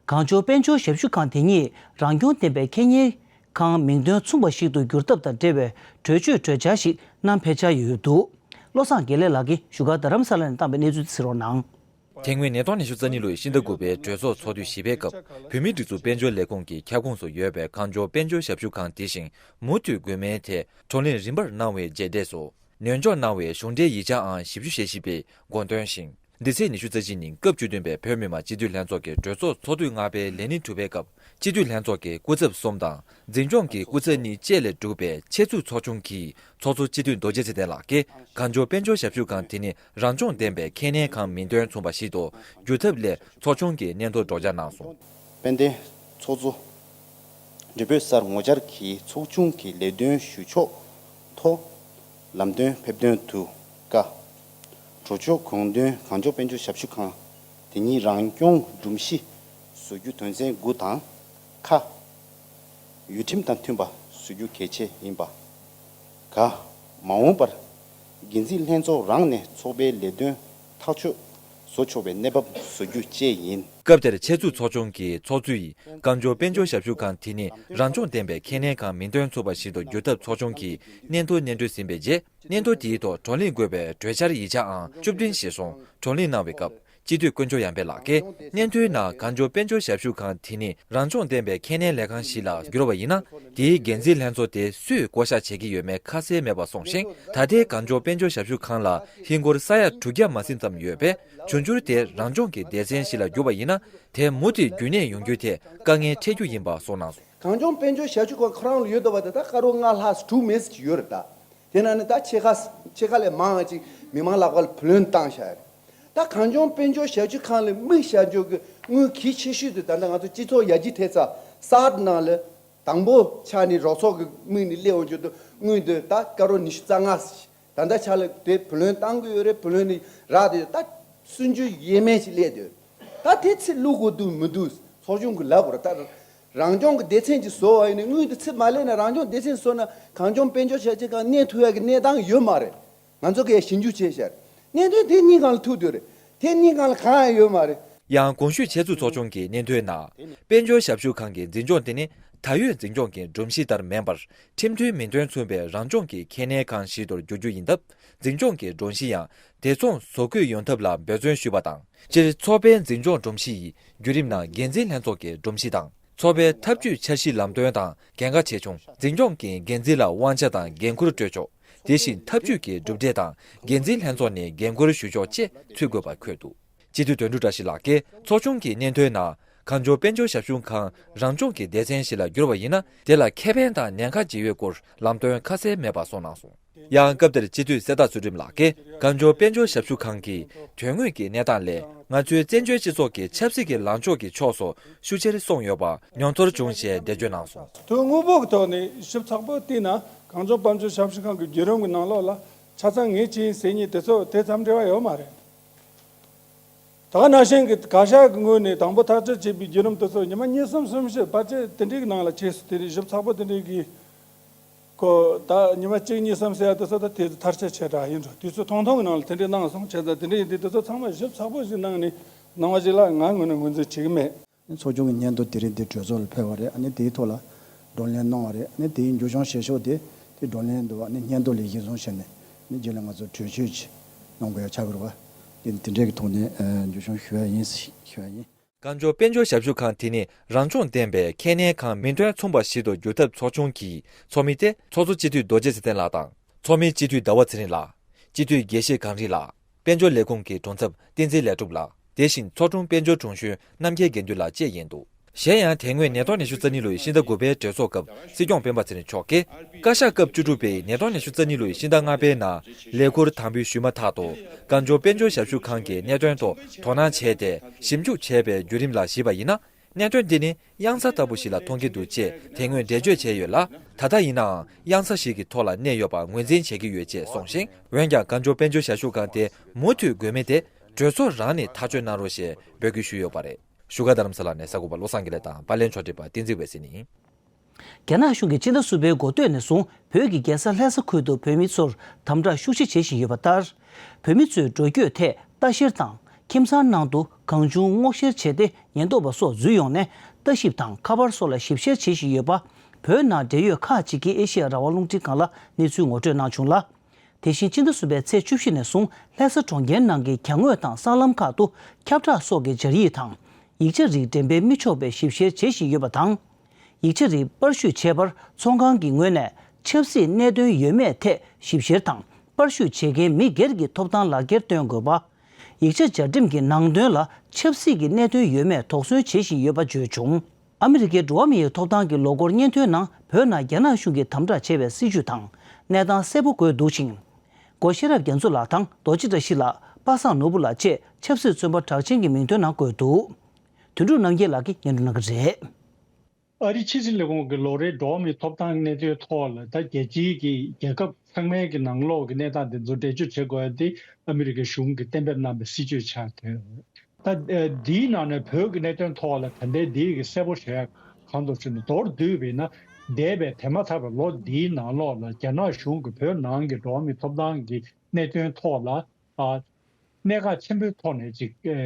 གངས་ལྗོངས་དཔལ་འབྱོར་ཞབས་ཞུ་ཁང་དེ་ཉིད་རང་སྐྱོང་ལྡན་པའི་ཁེ་གཉེར་ཁང་མིང་དོན་མཚུངས་པ་ཞིག་ཏུ་འགྱུར་ཐབས་དང་འབྲེལ་བའི་གྲོས་ཆོད་གྲོས་འཆར་ཞིག་གནང་ཕེབས་འཆར་ཡོད་འདུག་བློ་བཟང་དགེ་ལེགས་ལགས་ཀྱིས་བཞུགས་སྒར་རྡ་རམ་ས་ལ་ནས་བཏང་བའི་གནས་ཚུལ་གསན་རོགས་གནང་། ཐེངས་མའི་ཉིས་སྟོང་ཉི་ཤུ་རྩ་གཉིས་ལོའི་ཕྱི་ཟླ་དགུ་པའི་གྲོས་ཚོགས་ཚོགས་དུས་བཞི་པའི་སྐབས། བོད་མིའི་སྒྲིག་འཛུགས་དཔལ་འབྱོར་ལས་ཁུངས་ཀྱི་ཁྱབ་ཁོངས་སུ་ཡོད་པའི་གངས་ལྗོངས་དཔལ་འབྱོར་ཞབས་ཞུ་ཁང་དེ་བཞིན་མུ་མཐུད་དགོས་མིན་ཐད་བགྲོ་གླེང་རིམ་པར་གནང་བའི་རྗེས་འབྲས་སུ། ནོན་འཇོག་གནང་བའི་གཞུང་འབྲེལ་ཡིག་ཆའང་ཞིབ་འཇུག་བྱས་ཤིང་པའི་དགོངས་དོན་བཞིན། འདི་ཚེས་ཉི་ཤུ་རྩ་གཅིག་ཉིན་སྐབས་བཅུ་བདུན་པའི་བོད་མི་མང་སྤྱི་འཐུས་ལྷན་ཚོགས་ཀྱི་གྲོས་ཚོགས་ཚོགས་དུས་ལྔ་པའི་ལས་ཉིན་དྲུག་པའི་སྐབས། སྤྱི་འཐུས་ལྷན་ཚོགས་ཀྱི་སྐུ་ཚབ་གསུམ་དང་། འཛིན་སྐྱོང་གི་སྐུ་ཚབ་གཉིས་བཅས་ལས་གྲུབ་པའི་ཆེད་འཛུགས་ཚོགས་ཆུང་གིས་ཚོགས་གཙོ་སྤྱི་འཐུས་རྡོ་རྗེ་ཚེ་བརྟན་ལགས་ཀྱིས་གངས་ལྗོངས་དཔལ་འབྱོར་ཞབས་ཞུ་ཁང་དེ་ནི་རང་སྐྱོང་ལྡན་པའི་ཁེ་གཉེར་ཁང་མིང་དོན་མཚུངས་པ་ཞིག་ཏུ་འགྱུར་ཐབས་སླད་ཚོགས་ཆུང་གི་སྙན་ཐོ་སྒྲོག་སྦྱང་གནང་སོང་། དཔལ་ལྡན་ཚོགས་གཙོ་འབྲེལ་ཡོད་སར་ངོ་བཅར་གྱིས་ཚོགས་ཆུང་གི་ལས་དོན་ཞུ་ཕྱོགས་ཐོག་ལམ་སྟོན་ཕེབས་དོན་དུ་བཀའ། གྲོས་ཆོད་དགོངས་དོན་གངས་ལྗོངས་དཔལ་འབྱོར་ཞབས་ཞུ་ཁང་དེ་ཉིད་རང་སྐྱོང་སྒྲོམ་གཞི་བཟོ་རྒྱུ་དོན་ཚན་དགུ་དང་། ཁ། ཡུལ་ཁྲིམས་དང་མཐུན་པ་བཟོ་རྒྱུ་གལ་ཆེ་ཡིན་པ། ག། མ་འོངས་པར་འགན་འཛིན་ལྷན་ཚོགས་རང་ནས་ཚོགས་པའི་ལས་དོན་ཐག་གཅོད་བཟོ་ཆོག་པའི་གནས་བབ་བཟོ་རྒྱུ་བཅས་ཡིན། སྐབས་དེར་ཆེད་འཛུགས་ཚོགས་ཆུང་གི་ཚོགས་གཙོ་ཡིས་གངས་ལྗོངས་དཔལ་འབྱོར་ཞབས་ཞུ་ཁང་དེ་ནི་རང་སྐྱོང་ལྡན་པའི་ཁེ་གཉེར་ཁང་མིང་དོན་མཚུངས་པ་ཞིག་ཏུ་འགྱུར་ཐབས་ཚོགས་ཆུང་གི་སྙན་ཐོ་སྙན་སྒྲོན་ཟིན་པའི་རྗེས། སྙན་ཐོ་དེའི་ཐོག་བགྲོ་གླེང་དགོས་པའི་གྲོས་འཆར་ཡིག་ཆའང་བཅུ་བདུན་གཞིར་བཟུང་བགྲོ་གླེང་གནང་བའི་སྐབས། སྤྱི་འཐུས་དཀོན་མཆོག་ཡར་འཕེལ་ལགས་ཀྱིས་སྙན་ཐོའི་ནང་གངས་ལྗོངས་དཔལ་འབྱོར་ཞབས་ཞུ་ཁང་དེ་ནི་རང་སྐྱོང་ལྡན་པའི་ཁེ་གཉེར་ལས་ཁང་ཞིག་ལ་བསྒྱུར་བ་ཡིན་ན། དེའི་འགན་འཛིན་ལྷན་ཚོགས་དེ་སུས་བསྐོ་བཞག་བྱེད་ཀྱི་ཡོད་མེད་ཁ་གསལ་མེད་པ་གསུངས་ཤིང་། ད་ལྟའི་གངས་ལྗོངས་དཔལ་འབྱོར་ཞབས་ཞུ་ཁང་ལ་ཧིན་སྒོར་ས་ཡ་དྲུག་བརྒྱ་མ་ཟིན་ཙམ་ཡོད་པས། འབྱུང་འགྱུར་དེ་རང་སྐྱོང་གི་སྡེ་ཚན་ཞིག་ལ་བསྒྱུར་བ་ཡིན་ན། དེ་མུ་མཐུད་རྒྱུན་གནས་ཡོང་རྒྱུའི་ཐད་དཀའ་ངལ་འཕྲད་རྒྱུ་ཡིན་པ་གསུངས་གནང་སོང་། གངས་ལྗོངས་དཔལ་འབྱོར་ཞབས་ཞུ་ཁང་ཁོ་རང་ལ་ཡོད་བསྡད་པ་དེ་ད་ཀ་རོར་ལྔ་ལྷག་དྲུག་མེད་ཅིག་ཡོད་རེད་ད། དེ་ན་ནི་ད་ཕྱེད་ཀ་ཕྱེད་ཀ་ལས་མང་ཅིག་མི་མང་ལག་པར་བུ་ལོན་བཏང་བཞག་རེད། ད་གངས་ལྗོངས་དཔལ་འབྱོར་ཞབས་ཞུ་ཁང་ལ་དམིགས་བཞག་རྒྱུ་གི་དངུལ་གལ་ཆེ་ཤོས་དེ་ད་ལྟ་ང་ཚོ་སྤྱི་ཚོགས་ཡར་རྒྱས་ཐེབས་ས་སཱར་ནང་ལ་དང་པོ་ཆ་ནས་རོགས་ཚོགས་ཀྱི་དམིགས་ནས་སླེབས་འོང་རྒྱུ་དུ་དངུལ་འདི་ད་ཀ་རོར་ཉི་ཤུ་རྩ་ལྔ། ད་ལྟ་ཆ་ལ་དེ་བུ་ལོན་བཏང་གི་ཡོད་རེད། བུ་ལོན་ནི་རག་དེ་ད་སུན་ཆུ་ཡས་མས་ཅིག་སླེབས་དེ། ད་དེ་ཚིག་བླུག་དགོས་འདུག་མི་འདུག་ཚོགས་ཆུང་གི་ལབ་དགོས་རེད། ད་རང་སྐྱོང་གི་སྡེ་ཚན་ཅིག་བཟོ་བ་ཡིན་ན་དངུལ་དེ་ཚིག་མ་སླེབས་ན་རང་སྐྱོང་སྡེ་ཚན་བཟོ་ན་གངས་ལྗོངས་དཔལ་འབྱོར་ཞབས་ཞུ་ཁང་གནས་ཐུབ་ཡ་གི་གནས་སྟངས་ཡོད་མ་རེད། ང་ཚོ་གིས་ཞིབ་འཇུག་བྱས་ཤར་གནད་དོན་དེ་གཉིས་སྒང་ལ་ཐུག་དུས་རེད། དེ་གཉིས་སྒང་ལ་གང་ཡང་ཡོད་མ་རེད། ཡང་གོང་ཞུས་ཆེད་འཛུགས་ཚོགས་ཆུང་གི་སྙན་ཐོའི་ནང་། དཔལ་འབྱོར་ཞབས་ཞུ་ཁང་གི་འཛིན་སྐྱོང་དེ་ནི་ད་ཡོད་འཛིན་སྐྱོང་གི་སྒྲོམ་གཞི་ལྟར་མིན་པར། ཁྲིམས་མཐུན་མིང་དོན་མཚུངས་པའི་རང་སྐྱོང་གི་ཁེ་གནས་ཁང་ཞིག་ཏུ་འགྱུར་རྒྱུ་ཡིན་སྟབས། འཛིན་སྐྱོང་གི་སྒྲོམ་གཞི་ཡང་དེ་མཚུངས་བཟོ་བཀོད་ཡོང་ཐབས་ལ་འབད་བརྩོན་ཞུས་པ་དང་། སྤྱིར་ཚོགས་པའི་འཛིན་སྐྱོང་སྒྲོམ་གཞི་ཡི་བརྒྱུད་རིམ་ནང་འགན་འཛིན་ལྷན་ཚོགས་ཀྱི་སྒྲོམ་གཞི་དང་། ཚོགས་པའི་ཐབས་ཇུས་འཆར་གཞི་ལམ་སྟོན་དང་འགན་ཁག་ཆེ་ཆུང་། འཛིན་སྐྱོང་གི་འགན་འཛིན་ལ་དབང་ཆ་དང་འགན་ཁུར་སྤྲོད་ཕྱོགས། དེ་བཞིན་ཐབས་ཇུས་ཀྱི་གྲུབ་འབྲས་དང་འགན་འཛིན་ལྷན་ཚོགས་ནས་འགན་ཁུར་ཞུ་ཕྱོགས་བཅས་ཚུད་དགོས་པ་འཁོད་འདུག་སྤྱི་འཐུས་དོན་གྲུབ་བཀྲ་ཤིས་ལགས་ཀྱིས་ཚོགས་ཆུང་གི་སྙན་ཐོའི་ནང་གངས་ལྗོངས་དཔལ་འབྱོར་ཞབས་ཞུ་ཁང་རང་སྐྱོང་གི་སྡེ་ཚན་ཞིག་ལ་བསྒྱུར་བ་ཡིན་ན་དེ་ལ་ཁེ་ཕན་དང་ཉེན་ཁ་ཇི་ཡོད་སྐོར་ལམ་སྟོན་ཁ་གསལ་མེད་པ་གསུངས་གནང་སོང་། ཡང་སྐབས་དེར་སྤྱི་འཐུས་གསེར་རྟ་ཚུལ་ཁྲིམས་ལགས་ཀྱིས་གངས་ལྗོངས་དཔལ་འབྱོར་ཞབས་ཞུ་ཁང་གི་དོན་དངོས་ཀྱི་གནས་སྟངས་ལས་ང་ཚོའི་བཙན་བྱོལ་སྤྱི་ཚོགས་ཀྱི་ཆབ་སྲིད་ཀྱི་ལངས་ཕྱོགས་ཀྱི་ཕྱོགས་སུ་ཤུགས་ཆེར་སོང་ཡོད་པ་མྱོང་ཚོར་བྱུང་ཞེས་འགྲེལ་བརྗོད་གནང་སོང་། དོན་དངོས་པོ་གི་ཐོག་ནས་ཞིབ་ཚགས་པོ་བལྟས་ན་གངས་ལྗོངས་དཔལ་འབྱོར་ཞབས་ཞུ་ཁང་གི་བརྒྱུད་རིམ་གྱི་ནང་ལོགས་ལ་ཆ་ཚང་ངས་བྱས་ཡིན་ཟེར་མཁན་དེ་ཚོ་དེ་ཙམ་འབྲེལ་བ་ཡོད་མ་རེད། ད་ག་ནང་བཞིན་གྱི་བཀའ་ཤག་གི་ངོས་ནས་དང་པོ་ཐག་གཅོད་བྱས་པའི་བརྒྱུད་རིམ་དེ་ཚོ་ཉི་མ་གཉིས་གསུམ་གསུམ་བཞི་ཕལ་ཆེར་དེ་འདྲའི་གི་ནང་ལ་བྱས་སོང་། དེ་ནས་ཞིབ་ཚགས་པོ་དེ་འདྲའི་གི་ཁོ་ད་ཉི་མ་གཅིག་གཉིས་གསུམ་ཟེར་ཡ་དེ་ཚོ་ད་དེ་ཚོ་ཐར་ཆ་ཆེ་དྲགས་ཡིན་འགྲོ། དུས་ཚོད་ཐུང་ཐུང་གི་ནང་ལ་དེ་འདྲའི་གནང་སོང་། བྱས་ཙང་དེ་འདྲའི་ཡིན་དུས་དེ་ཚོ་ཚང་མ་ཞིབ་ཚགས་པོ་ཞིག་གནང་ནས་གནང་བ་ཞིག་ལ་ང་ངོས་ནས་ངོས་འཛིན་བྱེད་ཀྱི་མེད། ཚོགས་ཆུང་གི་སྙན་ཐོ་དེ་རིང་འདིར་གྲོས་ཚོགས་ལ་ཕེབས་པ་རེད། ཨ་ནི་དེའི་ཐོག་ལ་བགྲོ་གླེང་གནང་བ་རེད། ཨ་ནི་དེའི་མཇུག་སྐྱོང་བྱེད་ཕྱོགས་དེ་དེ་བགྲོ་གླེང་འདུག་ཨ་ནི་སྙན་ཐོ་ལས་གཞི་བཟུང་བྱས་ནས་ཨ་ནི་རྗེས་ལ་ང་ཚོ་གྲོས་ཆོད་ཅིག་གནང་དགོས་ཡ་ཆགས་ཀྱི་རེད་པ། དེ་དེ་འདྲའི་གི་ཐོག་ནས་ཨ་མཇུག་སྐྱོང་ཞུ་ཡ་ཡིན་ཞུ་ཡ་ཡིན། གངས་ལྗོངས་དཔལ་འབྱོར་ཞབས་ཞུ་ཁང་དེ་ནི་རང་སྐྱོང་ལྡན་པའི་ཁེ་གནས་ཁང་མིང་དོན་མཚུངས་པ་ཞིག་ཏུ་འགྱུར་ཐབས་ཚོགས་ཆུང་གི་ཚོགས་མི་སྟེ་ཚོགས་གཙོ་སྤྱི་འཐུས་རྡོ་རྗེ་ཚེ་བརྟན་ལགས་དང་། ཚོགས་མི་སྤྱི་འཐུས་ཟླ་བ་ཚེ་རིང་ལགས། སྤྱི་འཐུས་དགེ་བཤེས་གངས་རི་ལགས། དཔལ་འབྱོར་ལས་ཁུངས་ཀྱི་དྲུང་ཚབ་བསྟན་འཛིན་ལས་གྲུབ་ལགས། དེ་བཞིན་ཚོགས་དྲུང་དཔལ་འབྱོར་དྲུང་གཞོན་རྣམ་རྒྱལ་དགེ་འདུན་ལགས་བཅས་ཡིན་འདུག་གཞན་ཡང་དེ་སྔོན་ཉིས་སྟོང་ཉི་ཤུ་རྩ་གཉིས་ལོའི་ཕྱི་ཟླ་དགུ་པའི་གྲོས་ཚོགས་སྐབས་སྲིད་སྐྱོང་སྤེན་པ་ཚེ་རིང་མཆོག་གིས། བཀའ་ཤག་སྐབས་བཅུ་དྲུག་པའི་ཉིས་སྟོང་ཉི་ཤུ་རྩ་གཉིས་ལོའི་ཕྱི་ཟླ་ལྔ་པའི་ནང་ལས་ཁུར་དམ་འབུལ་ཞུས་མ་ཐག་ཏུ། གངས་ལྗོངས་དཔལ་འབྱོར་ཞབས་ཞུ་ཁང་གི་གནད་དོན་ཐོག་དོ་སྣང་བྱས་ཏེ་ཞིབ་འཇུག་བྱས་པའི་བརྒྱུད་རིམ་ལ་གཞིགས་པ་ཡིན་ན། གནད་དོན་འདི་ནི་གཡང་ས་ལྟ་བུ་ཞིག་ལ་མཐོང་གི་འདུག་ཅེས་དེ་སྔོན་འགྲེལ་བརྗོད་བྱས་ཡོད་ལ། ད་ལྟ་ཡིན་ནའང་གཡང་ས་ཞིག་གི་ཐོག་ལ་གནས་ཡོད་པ་ངོས་འཛིན་བྱེད་ཀྱི་ཡོད་ཅེས་གསུངས་ཤིང་། འོན་ཀྱང་གངས་ལྗོངས་དཔལ་འབྱོར་ཞབས་ཞུ་ཁང་དེ་མུ་མཐུད་དགོས་མིན་དེ་གྲོས་ཚོགས་རང་ནས་ཐག་གཅོད་གནང་རོགས་ཞེས་འབོད་སྐུལ་ཞུས་ཡོད་པ་རེད། བཞུགས་སྒར་རྡ་རམ་ས་ལ་ནས་གསར་འགོད་པ་བློ་བཟང་དགེ་ལེགས་དང་པར་ལེན་ཕྱོགས་སྒྲིག་པ་བསྟན་འཛིན་འོད་ཟེར་ཡིན། རྒྱ་ནག་གཞུང་གིས་ཕྱི་ཟླ་གསུམ་པའི་འགོ་སྟོད་ནས་བཟུང་བོད་ཀྱི་རྒྱལ་ས་ལྷ་ས་ཁུལ་དུ་བོད་མི་ཚོར་དམ་དྲག་ཤུགས་ཆེ་བྱེད་བཞིན་ཡོད་པ་ལྟར། བོད་མི་ཚོའི་འགྲོ་སྐྱོད་ཐད་ལྟ་བཤེར་དང་ཁྱིམ་ཚང་ནང་དུ་གང་བྱུང་སྔོག་བཤེར་བྱས་ཏེ་ཉེན་རྟོག་པ་སོགས་འཛུལ་ཡོང་ནས་ལྟ་ཞིབ་དང་ཁ་པར་སོགས་ལ་ཞིབ་བཤེར་བྱེད་བཞིན་ཡོད་པ། བོད་ནང་འབྲེལ་ཡོད་ཁག་ཅིག་གིས་ཨེ་ཤེ་ཡ་རང་དབང་རླུང་འཕྲིན་ཁང་ལ་གནས་ཚུལ་ངོ་སྤྲོད་གནང་བྱུང་ལ། དེ་བཞིན་ཕྱི་ཟླ་གསུམ་པའི་ཚེས་བཅུ་བཞི་ནས་བཟུང་ལྷ་ས་གྲོང་ཁྱེར་ནང་གི་གྱང་ངོས་དང་སྲང་ལམ་ཁག་ཏུ་ཁྱབ་བསྒྲགས་སོགས་ཀྱི་སྦྱར་ཡིག་དང་། ཡིག་ཆ་རིགས་འགྲེམས་སྤེལ་མི་ཆོག་པའི་ཞིབ་བཤེར་བྱེད་བཞིན་ཡོད་པ་དང་། ཡིག་ཆ་རིགས་པར་བཤུས་བྱས་པར་ཚོང་ཁང་གི་ངོས་ནས་ཆབ་སྲིད་གནད་དོན་ཡོད་མེད་ཐད་ཞིབ་བཤེར་དང་པར་བཤུས་བྱེད་མཁན་མི་སྒེར་གྱི་ཐོབ་ཐང་ལག་འཁྱེར་སྟོན་དགོས་པ། ཡིག་ཆ་སྦྱར་འགྲེམས་ཀྱི་ནང་དོན་ལ་ཆབ་སྲིད་ཀྱི་གནད་དོན་ཡོད་མེད་དོགས་ཟོན་བྱེད་བཞིན་ཡོད་པ་བརྗོད་བྱུང་། ཨ་མི་རི་ཀའི་འགྲོ་བ་མིའི་ཐོབ་ཐང་གི་ལོ་འཁོར་སྙན་ཐོའི་ནང་བོད་ནང་རྒྱ་ནག་གཞུང་གིས་དམ་དྲག་བྱས་པའི་སྲིད་བྱུས་དང་གནས་སྟངས་གསལ་པོ་འགོད་འདུག་ཅིང་། སྒོ་ཤེས་རབ་རྒྱ་མཚོ་ལགས་དང་རྡོ་རྗེ་བཀྲ་ཤིས་ལགས། པ་སངས་ནོར་བུ་ལགས་བཅས་ཆབ་སྲིད་བཙོན་པ་གྲགས་ཅན་གྱི་མིང་ཐོའི་ནང་བཀོད་འདུག་དོན་གྲུབ་རྣམ་རྒྱལ་ལགས་ཀྱིས་སྙན་སྒྲོན་གནང་གི་རེད། ཨ་རིའི་ཕྱི་སྲིད་ལས་ཁུངས་ཀྱི་ལོ་རེའི་འགྲོ་བ་མིའི་ཐོབ་ཐང་གནད་དོན་ཐོག་ལ་ད་རྒྱལ་སྤྱིའི་གི་རྒྱལ་ཁབ་ཚང་མའི་གི་ནང་ལོགས་ཀྱི་གནས་སྟངས་དེ་ཚོ་འགྲེལ་བརྗོད་བྱེད་དགོས་ཡ་དེ་ཨ་མི་རི་ཀའི་གཞུང་གིས་གཏན་འབེབས་གནང་བའི་སྲིད་བྱུས་ཆགས་ཐོན། ད་ཨ་འདིའི་ནང་ནས་བོད་ཀྱི་གནད་དོན་ཐོག་ལ་ད་ལྟའི་འདི་གི་གསལ་པོ་ཞུ་ཡ་གང་འདུག་ཟེར་ན་མདོར་བསྡུས་པ་ཡིན་ན་འདས་པའི་དེ་མ་ཐག་པའི་ལོ་འདིའི་ནང་ལོགས་ལ་རྒྱ་ནག་གཞུང་གིས་བོད་ནང་གི་འགྲོ་བ་མིའི་ཐོབ་ཐང་གི་གནད་དོན་ཐོག་ལ་ཨ་གནད་འགག་ཆེན་པོའི་ཐོག་ནས་ཅིག་ཨ་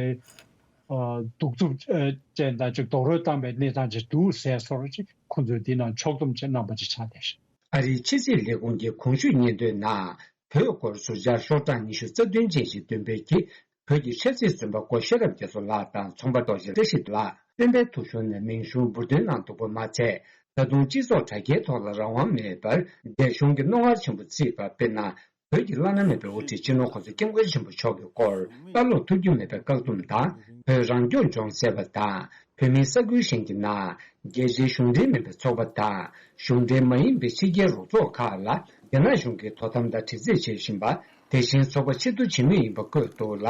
ཨ་གདུག་རྩུབ་ཨ་ཅན་དང་ཅིག་རྡོག་རོལ་བཏང་པའི་གནས་སྟངས་ཅིག་འདུག་ཟེར་སོར་ཅིག་ཁོང་ཚོས་འདི་ནང་ཕྱོགས་བསྡོམས་ཅིག་གནང་པ་ཅིག་ཆགས་བསྡད་ཤག་ཨ་རིའི་ཕྱི་སྲིད་ལས་ཁུངས་ཀྱི་གོང་ཞུས་སྙན་ཐོའི་ནང་བོད་སྐོར་ཟུར་བཅར་ཤོག་གྲངས་ཉི་ཤུ་རྩ་བདུན་ཅན་ཞིག་འདོན་སྤེལ་གྱིས་བོད་ཀྱི་ཆབ་སྲིད་བཙོན་པ་སྒོ་ཤེས་རབ་རྒྱ་མཚོ་ལགས་དང་ཚོང་པ་རྡོ་རྗེ་བཀྲ་ཤིས་ལགས་སྤེན་པའི་ཐོ་གཞུང་ནས་མིང་གཞུང་འབུར་འདོན་གནང་འདུག་པ་མ་ཚད། ད་དུང་སྤྱི་ཚོགས་དྲ་རྒྱའི་ཐོག་ལ་རང་དབང་མེད་པར་རྒྱ་གཞུང་གིས་རྣོ་ངར་ཆེན་པོ་བརྩིས་པ་དཔེར་ན། བོད་ཀྱི་བླ་ན་མེད་པའི་དབུ་ཁྲིད་སྤྱི་ནོར་༸གོང་ས་༸སྐྱབས་མགོན་ཆེན་པོ་མཆོག་གི་སྐོར་ལྟ་ཀློག་ཐུབ་རྒྱུ་མེད་པའི་བཀག་སྡོམ་དང་། བོད་རང་སྐྱོང་ལྗོངས་ཟེར་བ་དང་ བོད་མིའི་ས་ཁུལ་གཞན་གྱི་ནང་རྒྱལ་སྤྱིའི་གཞུང་འབྲེལ་མིན་པའི་ཚོགས་པ་དང་གཞུང་འབྲེལ་མ་ཡིན་པའི་ཕྱི་རྒྱལ་རོགས་ཚོགས་ཁག་ལ་རྒྱ་ནག་གཞུང་གིས་དོ་དམ་དང་དྲི་རྩད་བྱེད་བཞིན་པ། དེ་བཞིན་ཚོགས་པ་ཕྱིར་བསྡུ་བྱེད་མུས་ཡིན་པ་བཀོད་འདུག་ལ།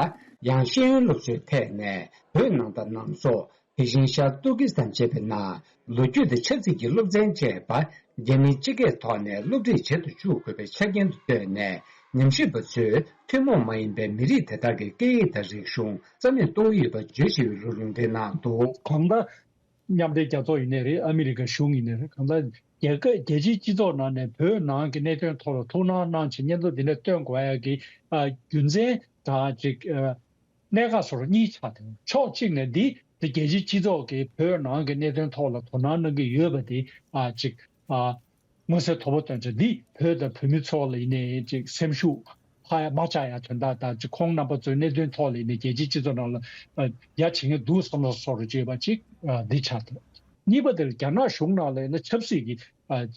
ཡང་ཤེས་ཡོན་སློབ་གསོའི་ཐད་ནས་བོད་ནང་དང་ནང་སོགས། དེ་བཞིན་ཤར་ཏུར་ཀི་སི་ཐན་བཅས་པའི་ནང་ལོ་རྒྱུས་དང་ཆབ་སྲིད་ཀྱི་སློབ་ཚན་བཅས་པ་རྒྱ་མིའི་སྤྱི་སྐད་ཐོག་ནས་སློབ་ཁྲིད་བྱེད་དུ་བཅུག་དགོས་པའི་ཆ་རྐྱེན་དུ་བཏོན་ནས། ཉམས་ཞིབ་པ་ཚོས་ཐུན་མོང་མ་ཡིན་པའི་མི་རིགས་དེ་དག་གི་སྐད་ཡིག་དང་རིག་གཞུང་རྩ་མེད་གཏོང་གི་ཡོད་པ་བརྗོད་བཞིན་ཡོད་ལུགས་ལུང་འདྲེན་གནང་འདུག། གང་ལྟར་མཉམ་འབྲེལ་རྒྱལ་ཚོགས་ཡིན་ནའི་རེད། ཨ་མི་རི་ཀ་གཞུང་ཡིན་ནའི་རེད། གང་ལྟར་རྒྱལ་ཁབ་རྒྱལ་སྤྱིའི་སྤྱི་ཚོགས་ནང་ནས་བོད་ནང་གི་གནད་དོན་ཐོག་ལ་ཐུགས་སྣང་གནང་བྱས་སྙན་ཐོ་འདི་འདྲ་བཏོན་དགོས་ཡ་གི་ཨ་རྒྱུ་མཚན་དང་ཅིག་ཨ། གནད་འགག་སོར་གཉིས་ཆགས་ཏེ། ཕྱོགས་གཅིག་ནས་འདི་དེ་རྒྱལ་སྤྱིའི་སྤྱི་ཚོགས་ཀྱིས་བོད་ནང་གི་གནད་དོན་ཐོག་ལ་དོ་སྣང་གནང་གི་ཡོད་པ་དེ་ཨ་ཅིག་ཨ་མངོན་གསལ་དོད་པོ་བཏོན་ཆོག། འདི་བོད་དང་བོད་མི་ཚོ་ལ་ཡིན་ནའི་ཅིག་སེམས་ཤུགས་ཧ་ཡ་མ་ཆག་ཡ་དོན་དག་དང་། ཅིག་ཁོང་རྣམ་པ་ཚོའི་གནད་དོན་ཐོག་ལ་ཡིན་ནའི་རྒྱལ་སྤྱིའི་སྤྱི་ཚོགས་ནང་ལ་ཨ་ཡ་བྱེད་མཁན་འདུག་བསམ་བློ་སོར་བཅོས་པ་ཅིག་ཨ་འདི་ཆགས་ཏེ། གཉིས་པ་དེ་ལ་རྒྱ་ནག་གཞུང་ནང་ལ་ཡིན་ན་ཆབ་སྲིད་ཀྱི་ཨ། ཨ།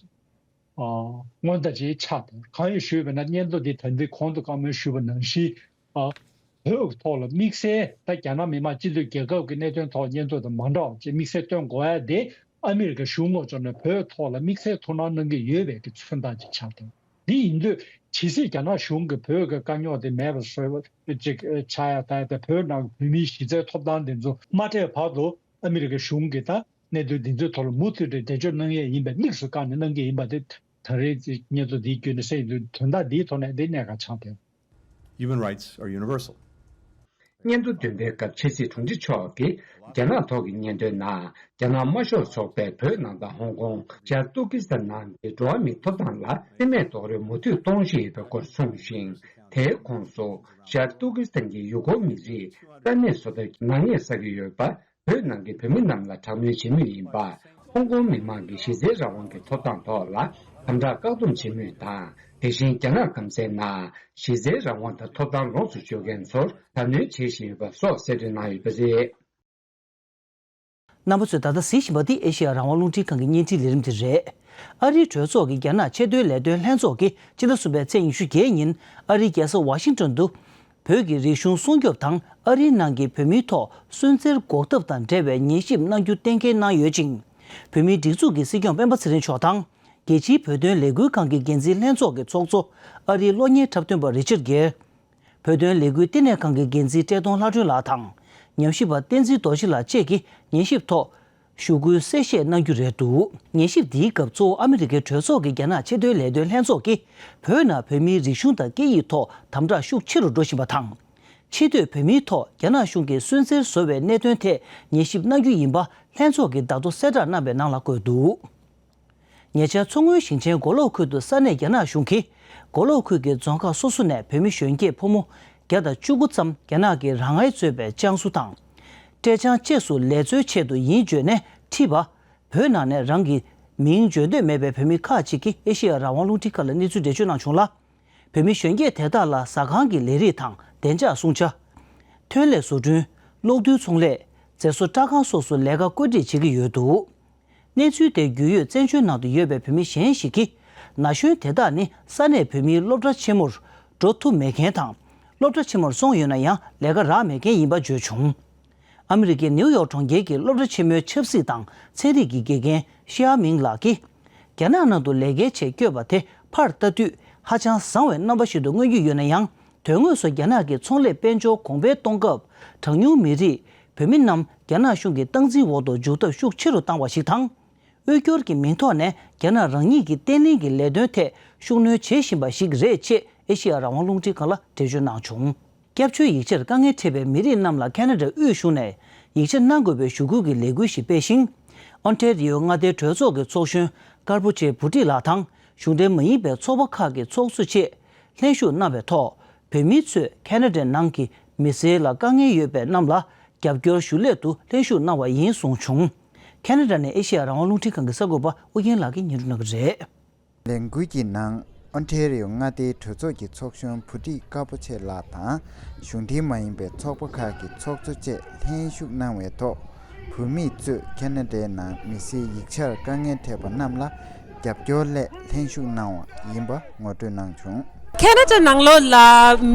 སྔོན་བརྡ་ཅིག་ཆགས་འདུག། གང་ཡིན་ཞུས་པ་ན། སྙན་ཐོ་འདི་ད་ལྟའི་གོང་དུ་བཀའ་མོལ་ཞུས་པ་ནང་བཞིན། ཨ། བོད་ཀྱི་ཐོག་ལ་དམིགས་བསལ་ད་རྒྱ་ནག་མི་དམངས་སྤྱི་མཐུན་རྒྱལ་ཁབ་ཀྱི་གནད་དོན་ཐོག་སྙན་ཐོ་དང་མ་འདྲ་བ་ཅིག་དམིགས་བསལ་བཏོན་དགོས་ཡ་དེ། ཨ་མི་རི་ཀ་གཞུང་ངོས་ཕྱོགས་ནས་བོད་ཐོག་ལ་དམིགས་བསལ་ཐུགས་སྣང་གནང་གི་ཡོད་པའི་གི་མཚོན་རྟགས་ཅིག་ཆགས་འདུག། འདི་ཡིན་དུས་ཇི་སྲིད་རྒྱ་ནག་གཞུང་གིས་བོད་ཀྱི་དཀའ་རྙོག་དེ་མེད་པ་བཟོ་བ་ཅིག་ཆགས་ཡ་ད་ཡ་དང་། བོད་ནང་གི་བོད་མིའི་གཞི་རྩའི་ཐོབ་ཐང་དེ་ཚོ་མ་སྤྲད་བར་དུ་ཨ་མི་རི་ཀ་གཞུང་གིས་ད། གནད་དོན་འདི་ཚོའི་ཐོག་ལ་མུ་མཐུད་དུ་འགྲེལ་བརྗོད་གནང་ཡས་ཡིན་པའི་དམིགས་སུ་བཀར་ནས་གནང་གི་ཡིན་པ་དེ་ད་རེས་ཀྱི་སྙན་ཐོ་འདིའི་བརྒྱུད་ནས་གསལ་ཡོང་དུས། དོན་དག་འདིའི་ཐོག་ནས་འདི་གནད་འགག་ཆགས་ཏེ། Human rights are universal. སྙན་ཐོ་འདོན་པའི་སྐབས་ཕྱི་སྲིད་དྲུང་ཆེ་མཆོག་གིས་རྒྱ་ནག་ཐོག་གི་སྙན་ཐོའི་ནང་། རྒྱ་ནག་དམར་ཤོག་ཚོགས་པས་བོད་ནང་དང་ཧོང་ཀོང་། ཤར་ཏུར་ཀི་སི་ཐན་ནང་གི་འགྲོ་བ་མིའི་ཐོབ་ཐང་ལ་བརྩི་མེད་རྡོག་རོལ་མུ་མཐུད་གཏོང་བཞིན་ཡོད་པའི་སྐོར་གསུངས་ཤིང་། དེའི་ཁོངས་སུ་ཤར་ཏུར་ཀི་སི་ཐན་གྱི་ཡུ་གུར་མི་རིགས་རྩ་མེད་བཟོ་ཐབས་ཀྱི་ནག་ཉེས་བསགས་ཀྱི་ཡོད་པ། བོད་ནང་གི་བོད་མི་རྣམས་ལ་དྲག་གནོན་བྱེད་མུས་ཡིན་པ། ཧོང་ཀོང་མི་མང་གི་གཞི་རྩའི་རང་དབང་གི་ཐོབ་ཐང་ཐོག་ལ་དམ་དྲག་བཀག་སྡོམ་བྱེད་མུས་དང་། དེ་བཞིན་རྒྱ་ནག་སྐམ་སའི་ནང་གཞི་རྩའི་རང་དབང་དང་ཐོབ་ཐང་ལོངས་སུ་སྤྱོད་མཁན་ཚོར་དྲག་གནོན་བྱེད་བཞིན་ཡོད་པ་སོགས་གསལ་འདོན་གནང་ཡོད་པ་རེད། རྣམ་པ་ཚོས་ད་ལྟ་གཟིགས་བཞིན་པ་འདི་ཨེ་ཤེ་ཡ་རང་དབང་རླུང་འཕྲིན་ཁང་གི་བརྙན་འཕྲིན་ལས་རིམ་དེ་རེད། ཨ་རིའི་གྲོས་ཚོགས་ཀྱི་རྒྱ་ནག་ཆེས་མཐོའི་ལས་དོན་ལྷན་ཚོགས་ཀྱིས་སྤྱི་ཟླ་གསུམ་པའི་ཚེས་ཉི་ཤུ་བརྒྱད་ཉིན་ཨ་རིའི་རྒྱལ་ས་ཝ་ཤིང་ཏོན་དུ། བོད་ཀྱི་རིག་གཞུང་སྲུང་སྐྱོབ་དང་ཨ་རིའི་ནང་གི་བོད་མིའི་ཐོག་སུན་གཙེར་འགོག་ཐབས་དང་འབྲེལ་བའི་ཉན་ཞིབ་གནང་རྒྱུ་གཏན་འཁེལ་གནང་ཡོད་ཅིང་། བོད་མིའི་སྒྲིག་འཛུགས་ཀྱི་སྲིད་སྐྱོང་སྤེན་པ་ཚེ་རིང་མཆོག་དང་། རྒྱལ་སྤྱིའི་བོད་དོན་ལས་འགུལ་ཁང་གི་འགན་འཛིན་ལྷན་ཚོགས་ཀྱི་ཚོགས་གཙོ་ཨ་རིའི་གློག་བརྙན་འཁྲབ་སྟོན་པ་རི་ཅར་གྷེར། བོད་དོན་ལས་འགུལ་བསྟི་གནས་ཁང་གི་འགན་འཛིན་བཀྲས་མཐོང་ལྷ་སྒྲོན་ལགས་དང་། ཉམས་ཞིབ་པ་བསྟན་འཛིན་རྡོ་རྗེ་ལགས་བཅས་ཀྱིས་ཉན་ཞིབ་ཐོག་ཞུ་སྐུལ་གསལ་བཤད་གནང་རྒྱུ་རེད་འདུག། ཉན་ཞིབ་འདིའི་སྐབས་གཙོ་བོ་ཨ་མི་རི་ཀའི་གྲོས་ཚོགས་ཀྱི་རྒྱ་ནག་ཆེས་མཐོའི་ལས་དོན་ལྷན་ཚོགས་ཀྱིས་བོད་ནང་བོད་མིའི་རིག་གཞུང་དང་སྐད་ཡིག་ཐོག་དམ་དྲག་ཤུགས་ཆེ་རུ་འགྲོ་བཞིན་པ་དང་། ཕྱི་སྡོད་བོད་མིའི་ཐོག་རྒྱ་ནག་གཞུང་གིས་སུན་གཙེར་བཟོ་བའི་གནད་དོན་ཐད་ཉན་ཞིབ་གནང་རྒྱུ་ཡིན་པ་ལྷན་ཚོགས་ཀྱིས་བརྡ་ཐོ་གསལ་བསྒྲགས་གནང་བའི་ནང་ལ་འཁོད་འདུག། ཉེ་ཆར་མཚོ་སྔོན་ཞིང་ཆེན་མགོ་ལོག་ཁུལ་དུ་ས་གནས་རྒྱ་ནག་གཞུང་གིས་མགོ་ལོག་ཁུལ་གྱི་རྫོང་ཁག་སོ་སོ་ནས་བོད་མི་གཞོན་སྐྱེས་ཕོ་མོ་བརྒྱ་དང་བཅུ་དགུ་ཙམ་རྒྱ་ནག་གི་རང་དབང་གཙོས་པའི་ཅང་སུའུ་དང་། ཀྲེ་ཅང་བཅས་སུ་ལས་རྩོལ་ཆེད་དུ་ཡིན་བརྗོད་ནས་ཁྲིད་པ། བོད་ནང་ནས་རང་གི་མིང་བརྗོད་འདོད་མེད་པའི་བོད་མི་ཁག་ཅིག་གིས་ཨེ་ཤེ་ཡ་རང་དབང་རླུང་འཕྲིན་ཁང་ལ་གནས་ཚུལ་འགྲེལ་བརྗོད་གནང་བྱུང་ལ། བོད་མི་གཞོན་སྐྱེས་དེ་དག་ལ་ཟ་ཁང་གི་ལས་རིགས་དང་བདེ་འཇགས་སྲུང་བྱ། ཐོན་ལས་བཟོ་སྐྲུན། གློག་རྡུལ་ཚོང་ལས། མཛེས་བཟོ་སྐྲ་ཁང་སོགས་སུ་ལས་ཀ་བཀོད་སྒྲིག་བྱེད་ཀྱི་ཡོད་འདུག། གནས་ཚུལ་དེ་བརྒྱུད་ཡོད་བཙན་བྱོལ་ནང་དུ་ཡོད་པའི་བོད་མི་གཞན་ཞིག་གིས། ན་གཞོན་དེ་དག་ནི་ས་གནས་བོད་མིའི་སློབ་གྲྭ་ཆེན་མོར་འགྲོ་ཐུབ་མེད་མཁན་དང་། སློབ་གྲྭ་ཆེན་མོར་སོང་ཡོད་ན་ཡང་ལས་ཀ་རག་མེད་མཁན་ཡིན་པ་བརྗོད་བྱུང་། ཨ་མི་རི་ཀའི་ནིའུ་ཡོག་གྲོང་ཁྱེར་གྱི་སློབ་གྲྭ་ཆེན་མོའི་ཆབ་སྲིད་དང་ཚན་རིག་གི་དགེ་རྒན་ཤི་ཨ་མིང་ལགས་ཀྱིས། རྒྱ་ནག་ནང་དུ་ལས་ཀའི་ཆེད་བསྐྱོད་པ་དེ་ཕར་ལྟ་དུས་ཧ་ཅང་བཟང་བའི་རྣམ་པ་ཞིག་ཏུ་མངོན་གྱི་ཡོད་ན་ཡང་། དོན་དངོས་སུ་རྒྱ་ནག་གི་ཚོང་ལས་དཔལ་འབྱོར་གོང་འཕེལ་གཏོང་སྐབས། གྲངས་ཉུང་མི་རིགས་བོད་མི་རྣམས་རྒྱ་ནག་གཞུང་གི་སྟངས་འཛིན་འོག་ཏུ་འཇུག་ཐབས་ཤུགས་ཆེ་རུ་བཏང་བ་ཞིག་དང་། དབུལ་སྐྱོར་གྱི་མིང་ཐོག་ནས་རྒྱ་ནག་རང་ཉིད་ཀྱི་བརྟན་ལྷིང་གི་ལས་དོན་ཐད་ཤུགས་སྣོན་བྱེད་བཞིན་པ་ཞིག་རེད་ཅེས་ཨེ་ཤེ་ཡ་རང་དབང་རླུང་འཕྲིན་ཁང་ལ་འགྲེལ་བརྗོད་གནང་བྱུང་། སྐྱབས་བཅོལ་ཡིག་ཆར་དཀའ་ངལ་འཕྲད་པའི་མི་རིགས་རྣམས་ལ་ཁ་ན་ཌའི་དབུས་གཞུང་ནས་ཡིག་ཆ་གནང་དགོས་པའི་ཞུ་སྐུལ་གྱི་ལས་འགུལ་ཞིག་སྤེལ་ཞིང་། ཨོན་ཊེ་རི་ཡོ་མངའ་སྡེའི་གྲོས་ཚོགས་ཀྱི་ཚོགས་གཞོན་ཀར་པོ་ཆེ་བུ་ཏི་ལགས་དང་གཞུང་འབྲེལ་མ་ཡིན་པའི་ཚོགས་པ་ཁག་གི་ཚོགས་གཙོ་བཅས་ལྷན་ཞུགས་གནང་བའི་ཐོག་བོད་མི་ཚོས་ཁ་ན་ཌའི་ནང་གི་མི་སེར་ལ་དཀའ་ངལ་ཡོད་པའི་རྣམས་ལ་རྒྱབ་སྐྱོར་ཞུ་སླད་དུ་ལྷན་ཞུགས་གནང་བ་ཡིན་གསུངས་བྱུང་། ཁ་ན་ཌ་ནས་ཨེ་ཤེ་ཡ་རང་དབང་རླུང་འཕྲིན་ཁང་གི་གསར་འགོད་པ་ཨུ་རྒྱན་ལགས་ཀྱིས་སྙན་སྒྲོན་གནང་གི་རེད། ལས་འགུལ་གྱི་ནང་ཨོན་ཊེ་རི་ཡོ་མངའ་སྡེའི་གྲོས་ཚོགས་ཀྱི་ཚོགས་གཞོན་བུ་ཁྲིད་ཀར་པོ་ཆེ་ལགས་དང་གཞུང་འབྲེལ་མ་ཡིན་པའི་ཚོགས་པ་ཁག་གི་ཚོགས་གཙོ་བཅས་ལྷན་ཞུགས་གནང་བའི་ཐོག་བོད་མི་གཙོས་ཁ་ན་ཌའི་ནང་མི་སེར་ཡིག་ཆར་དཀའ་ངལ་འཕྲད་པ་རྣམས་ལ་རྒྱབ་སྐྱོར་སླད་ལྷན་ཞུགས་གནང་བ་ཡིན་པ་ངོ་སྤྲོད་གནང་བྱུང་། ཁེ་ན་ཌ་ནང་ལོགས་ལ་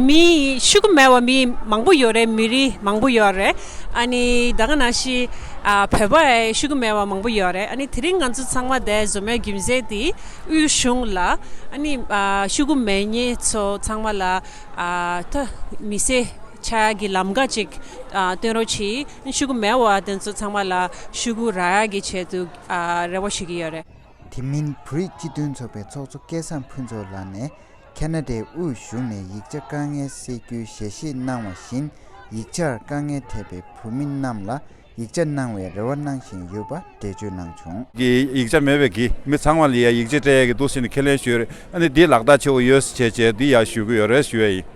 མི་ཤོག་གུ་མེད་པ་མི་མང་པོ་ཡོད་རེད། མི་རིགས་མང་པོ་ཡོད་རེད། ཨ་ནི་ད་ག་ནང་བཞིན་ཨ་བོད་པ་ཤོག་གུ་མེད་པ་མང་པོ་ཡོད་རེད། ཨ་ནི་དེ་རིང་ང་ཚོ་ཚང་མ་དེ་འཛོམས་ཡ་རྒྱུ་མཚན་དེ་དབུས་གཞུང་ལ་ཨ་ནི་ཨ་ཤོག་གུ་མེད་མཁན་ཚོ་ཚང་མ་ལ་ཨ་ད་མི་སེར་ཆགས་ཡ་གི་ལམ་ཁ་ཅིག་ཨ་སྟོན་རོགས་གྱིས། ཤོག་གུ་མེད་པ་དེ་ཚོ་ཚང་མ་ལ་ཤོག་གུ་རག་ཡ་གི་ཆེད་དུ་ཨ་རེ་བ་ཞུ་གི་ཡོད་རེད། དེ་མིན་བོད་རིགས་སྤྱི་མཐུན་ཚོགས་པའི་ཚོགས་གཙོ་སྐལ་བཟང་ཕུན་ཚོགས་ལགས་ནས་ཁེ་ན་ཌའི་དབུས་གཞུང་ནས་ཡིག་ཆ་དཀའ་ངལ་སེལ་རྒྱུའི་ཞལ་བཞེས་གནང་བ་བཞིན། ཡིག་ཆར་དཀའ་ངལ་འཕྲད་པའི་བོད་མི་རྣམས་ལ་ཡིག་ཆ་གནང་བའི་རེ་བ་གནང་བཞིན་ཡོད་པ་འགྲེལ་བརྗོད་གནང་བྱུང་། གི་ཡིག་ཆ་མེད་པའི་གི་མི་ཚང་མ་ལ་ཡ་ཡིག་ཆ་སྤྲད་ཡ་གི་འདུག་ཟེར་ནས་ཁས་ལེན་ཞུས་རེད། ཨ་ནི་འདི་ལག་བསྟར་བྱེད་དགོས་ཡོད་ཟེར་བྱས་བྱས་འདི་ཡ་ཞུ་གི་ཡོད་རེད་ཞུ་ཡ་ཡིན།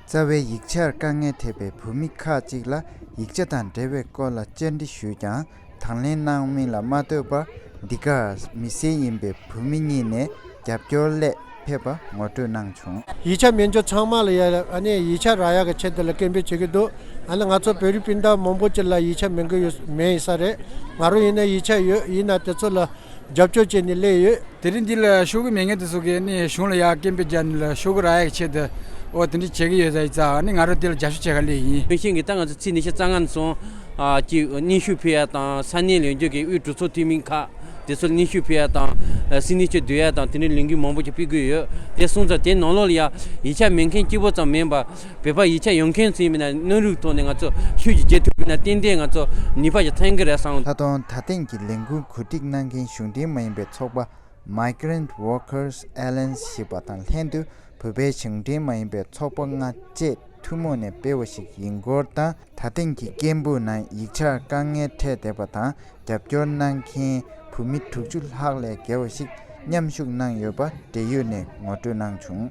རྩ་བའི་ཡིག་ཆར་དཀའ་ངལ་འཕྲད་པའི་བོད་མི་ཁག་ཅིག་ལ་ཡིག་ཆ་དང་འབྲེལ་བའི་སྐོར་ལ་བཅར་འདྲི་ཞུས་ཀྱང་། དང་ལེན་གནང་མིན་ལ་མ་ལྟོས་པར། འདི་གར་མི་སེར་ཡིན་པའི་བོད་མི་གཉིས་ནས་རྒྱབ་སྐྱོར་སླད་ཕེབས་པ་ངོ་སྤྲོད་གནང་བྱུང་། ཡིག་ཆ་མེད་རྒྱུ་ཚང་མ་ལ་ཡ་ཨ་ནི་ཡིག་ཆ་རག་ཡ་གི་ཆེད་དུ་ལ་སྐད་འབོད་བྱེད་ཀྱི་འདུག་ཨ་ནི་ང་ཚོ་བོད་རིགས་སྤུན་ཟླ་མང་པོ་ཅིག་ལ་ཡིག་ཆ་མེད་གི་ཡོད་མེད་ཡིན་ས་རེད། ང་རང་ཡིན་ན་ཡིག་ཆ་ཡོད། ཡིན་ན་དེ་ཚོ་ལ་རྒྱབ་སྐྱོར་བྱས་ནས་སླེབས་ཡོད། དེ་རིང་འདི་ལ་ཤོག་གུ་མེད་མཁན་དེ་ཚོ་གིས་ནི་གཞུང་ལ་ཡར་སྐད་འབོད་རྒྱག་ནི་ལ་ཤོག་གུ་རག་ཡག་གི་ཆེད་དུ་འོ་དེ་འདྲ་བྱེད་ཀྱི་ཡོད་ས་ཡིན་ཙང་ནི་ང་རང་དེ་ལ་རྒྱབ་སྐྱོར་བྱེད་ག་སླེབས་ཡིན། ཕན་ཤིང་གི་ད་ང་ཚོ་ཚེས་ཉི་ཤུ་རྩ་ལྔ་ནས་བཟུང་ཨ་ཀྱི་སྙན་ཞུ་ཕུལ་ཡ་དང་ས་གནས་ལས་འགུལ་གྱི་དབུས་གྲོས་ཚོགས་འཐུས་མི་ཁག་དེ་ཚོ་ལ་སྙན་ཞུ་ཕུལ་ཡ་དང་སི་ནི་ཅར་བསྡུ་ཡ་དང་དེ་འདྲའི་ལས་འགུལ་མང་པོ་ཅིག་སྤེལ་གྱི་ཡོད། དེ་སོང་ཙང་དེ་ནང་ལོགས་ལ་ཡ་ཡིག་ཆ་མེད་མཁན་གཅིག་པོ་ཙམ་མིན་པར། བོད་པ་ཡིག་ཆ་ཡོད་མཁན་ཚོ་ཡིན་པ་ན་སྣོན་རུག་ཐོག་ནས་ང་ཚོ་ཤུགས་ཀྱིས་རྒྱག་ཐུབ་པ་ན་ཏན་ཏན་ང་ཚོ་ནུས་པ་ཞིག་ཐོན་གྱི་རེད་བསམ། ད་དུང་ད་ཐེངས་ཀྱི་ལས་འགུལ་གོ་སྒྲིག་གནང་མཁན་གཞུང་འབྲེལ་མ་ཡིན་པའི་ཚོགས་པ་Migrant Workers Alliance ཞེས་པ་དང་ལྷན་དུ་བོད་པའི་གཞུང་འབྲེལ་མ་ཡིན་པའི་ཚོགས་པ་ལྔ་བཅས་ཐུན་མོང་ནས་སྤེལ་བ་ཞིག་ཡིན་སྐོར་དང་། ད་ཐེངས་ཀྱི་སྐད་འབོད་ནང་ཡིག་ཆར་དཀའ་ངལ་འཕྲད་བསྡད་པ་དང་རྒྱབ་སྐྱོར་གནང་མཁན་བོད་མི་དྲུག་ཅུ་ལྷག་ལས་བརྒལ་བ་ཞིག་མཉམ་ཞུགས་གནང་ཡོད་པ་འབྲེལ་ཡོད་ནས་ངོ་སྤྲོད་གནང་བྱུང་།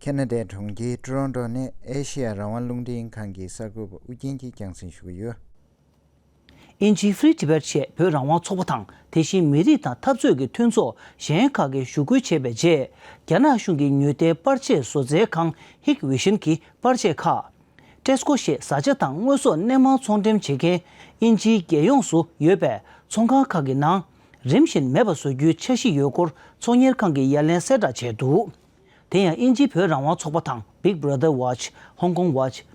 ཁེ་ན་ཌའི་གྲོང་ཁྱེར་ཊོ་རོན་ཊོ་ནས་ཨེ་ཤེ་ཡ་རང་དབང་རླུང་འཕྲིན་ཁང་གི་གསར་འགོད་པ་ཨུ་རྒྱན་གྱིས་རྒྱང་སྲིང་ཞུ་གི་ཡོད། ཨིན་ཇིའི་Free Tibet ཞེས་བོད་རང་དབང་ཚོགས་པ་དང་དེ་བཞིན་མི་རིགས་དང་འཐབ་རྩོད་ཀྱི་མཐུན་ཚོགས་གཞན་ཁག་གིས་ཞུ་སྐུལ་བྱས་པའི་རྗེས། རྒྱ་ནག་གཞུང་གི་ཉོ་ཐལ་པར་ཆས་བཟོ་རྩལ་ཁང་Hikvision གྱི་པར་ཆས་ཁག་Tesco ཞེས་བཟའ་བཅའ་དང་དངོས་ཟོག་སྣེ་མང་ཚོང་འགྲེམས་བྱེད་མཁན་ཨིན་ཇིའི་རྒྱལ་ཡོངས་སུ་ཡོད་པའི་ཚོང་ཁང་ཁག་གི་ནང་རིམ་བཞིན་མེད་པ་བཟོ་རྒྱུའི་འཆར་གཞི་ཡོད་སྐོར་ཚོང་གཉེར་ཁང་གིས་ཡ་ལན་གསལ་བསྒྲགས་བྱས་འདུག་དེ་ཡང་དབྱིན་ཇིའི་བོད་རང་དབང་ཚོགས་པ་དང་Big Brother Watch, Hong Kong Watch,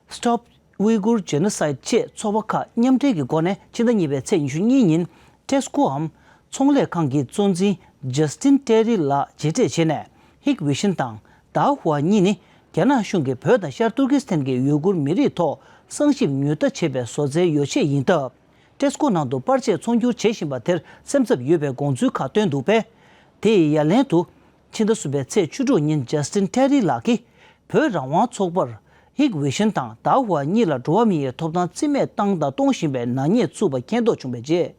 Stop Uyghur Genocide བཅས་ཚོགས་པ་ཁག་མཉམ་འབྲེལ་གྱི་སྒོ་ནས་ཕྱི་ཟླ་གཉིས་པའི་ཚེས་ཉི་ཤུ་གཉིས་ཉིན་Tesco འམ་ཚོང་ལས་ཁང་གི་གཙོ་འཛིན་Justin Terry ལགས་མཇལ་འཕྲད་བྱས་ནས། Hikvision དང་Dahua གཉིས་ནི་རྒྱ་ནག་གཞུང་གིས་བོད་དང་ཤར་ཏུར་ཀི་སི་ཐན་གྱི་ཡུ་གུར་མི་རིགས་ཐོག་གསང་ཞིབ་ཉོ་ལྟ་བྱས་པའི་བཟོ་རྩལ་ཡོ་ཆས་ཡིན་སྟབས། Tesco ནང་དུ་པར་ཆས་ཚོང་སྒྱུར་བྱེད་བཞིན་པ་དེར་སེམས་འཚབ་ཡོད་པའི་དགོངས་ཚུལ་ཁག་བཏོན་འདུག་པས། དེ་ཡི་ཡ་ལན་དུ། ཕྱི་ཟླ་གསུམ་པའི་ཚེས་བཅུ་དྲུག་ཉིན་Justin Terry ལགས་ཀྱིས། བོད་རང་དབང་ཚོགས་པར་Hikvision དང་Dahua གཉིས་ལ་འགྲོ་བ་མིའི་ཐོབ་ཐང་རྩིས་མེད་བཏང་དང་གཏོང་བཞིན་པའི་ནག་ཉེས་བཙུགས་པ་མཁྱེན་རྟོགས་བྱུང་བའི་རྗེས།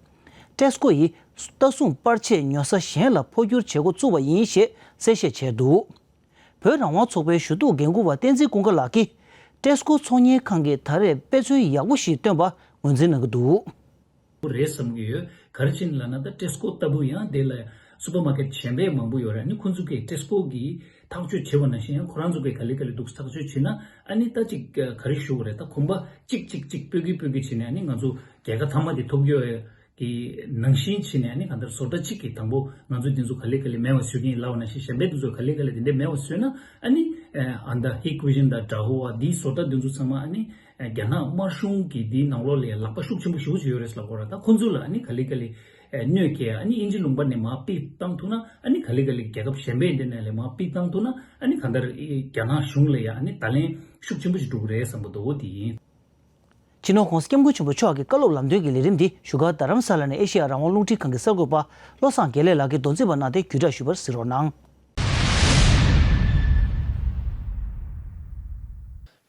Tesco ཡིས་ལྟ་སྲུང་པར་ཆས་ཉོ་ས་གཞན་ལ་འཕོ་འགྱུར་བྱེད་འགོ་བཙུགས་པ་ཡིན་ཞེས་གསལ་བཤད་བྱས་འདུག་བོད་རང་དབང་ཚོགས་པའི་ཞུ་གཏུག་འགན་འཁུར་བ་བསྟན་འཛིན་ཀུན་དགའ་ལགས་ཀྱིས། Tesco ཚོང་གཉེར་ཁང་གིས་ད་རེས་དཔེ་མཚོན་ཡག་པོ་ཞིག་བཏོན་པ་ངོས་འཛིན་གནང་གི་འདུག་རེད་བསམ་གྱི་ཡོད། ག་རེ་བྱས་ནས་ལབ་ན་ད་Tesco ལྟ་བུ་ཡང་དེ་ལ་སུ་པར་མར་ཀེཊ་གཞན་པ་མང་པོ་ཡོད་རེད། ཨ་ནི་ཁོང་ཚོ་གིས་Tesco གི་ཐག་གཅོད་བྱས་པ་ནང་བཞིན་ཡང་ཁོ་རང་ཚོ་གིས་ག་ལེ་ག་ལེ་འདུག་ཐག་གཅོད་བྱས་ན། ཨ་ནི་ད་ཅིག་ག་རེ་ཞུ་དགོས་རེད། ད་གོམ་པ་གཅིག་གཅིག་གཅིག་སྤོས་ཀི་སྤོས་ཀི་བྱས་ནས་ཨ་ནི་ང་ཚོ་རྒྱལ་ཁ་ཐ་མ་དེ་ཐོབ་རྒྱུ་ཡོད་གི་ནང་བཞིན་བྱས་ནས་ཨ་ནི་གང་ལྟར་བཟོ་གྲྭ་གཅིག་གིས་དང་པོ་ང་ཚོ་འདི་ཚོ་ག་ལེ་ག་ལེ་མེད་པ་བཟོ་གི་ཡིན་ལབ་པ་ནང་བཞིན་གཞན་པའི་འདི་ཚོ་ག་ལེ་ག་ལེ་དེ་འདྲ་མེད་པ་བཟོས་ན། ཨ་ནི་ཨ་ད་Hikvision དང་Dahua འདིའི་བཟོ་གྲྭ་འདི་ཚོ་ཚང་མ་ཨ་ནི། རྒྱ་ནག་དམར་གཞུང་གི་འདིའི་ནང་ལོགས་ལ་ལག་པ་ཤུགས་ཆེན་པོ་ཞེ་པོ་ཅིག་ཡོད་རེད་ལབ་དགོས་རེད། ད་ཁོང་ཚོ་ལ་ཨ་ནི་ག་ལེ་ག་ལེ་གནོད་སྐྱེལ། ཨ་ནི་དབྱིན་ཇི་ལུང་པ་ནས་མར་ཕུད་བཏང་ཐུབ་ན། ཨ་ནི་ག་ལེ་ག་ལེ་རྒྱལ་ཁབ་གཞན་པའི་འདི་ནས་ལས་མར་ཕུད་བཏང་ཐུབ་ན། ཨ་ནི་གང་ལྟར་རྒྱ་ནག་གཞུང་ལ་ཡང་ཨ་ནི་བརྡ་ལན་ཤུགས་ཆེན་པོ་ཞིག་འགྲོ་གི་རེད་བསམ་པ་འདུག་འོ་དེ་ཡིན། སྤྱི་ནོར་༸གོང་ས་༸སྐྱབས་མགོན་ཆེན་པོ་མཆོག་གི་བཀའ་སློབ་ལམ་སྟོན་གྱི་ལས་རིམ་འདི་བཞུགས་སྒར་རྡ་རམ་ས་ལ་ནས་ཨེ་ཤེ་ཡ་རང་དབང་རླུང་འཕྲིན་ཁང་གི་གསར་འགོད་པ་བློ་བཟང་དགེ་ལེགས་ལགས་ཀྱིས་མདོ་འཛིན་པ་གནང་སྟེ་བརྒྱུད་བསྒྲགས་ཞུ་བར་གཟིགས་རོགས་གནང་།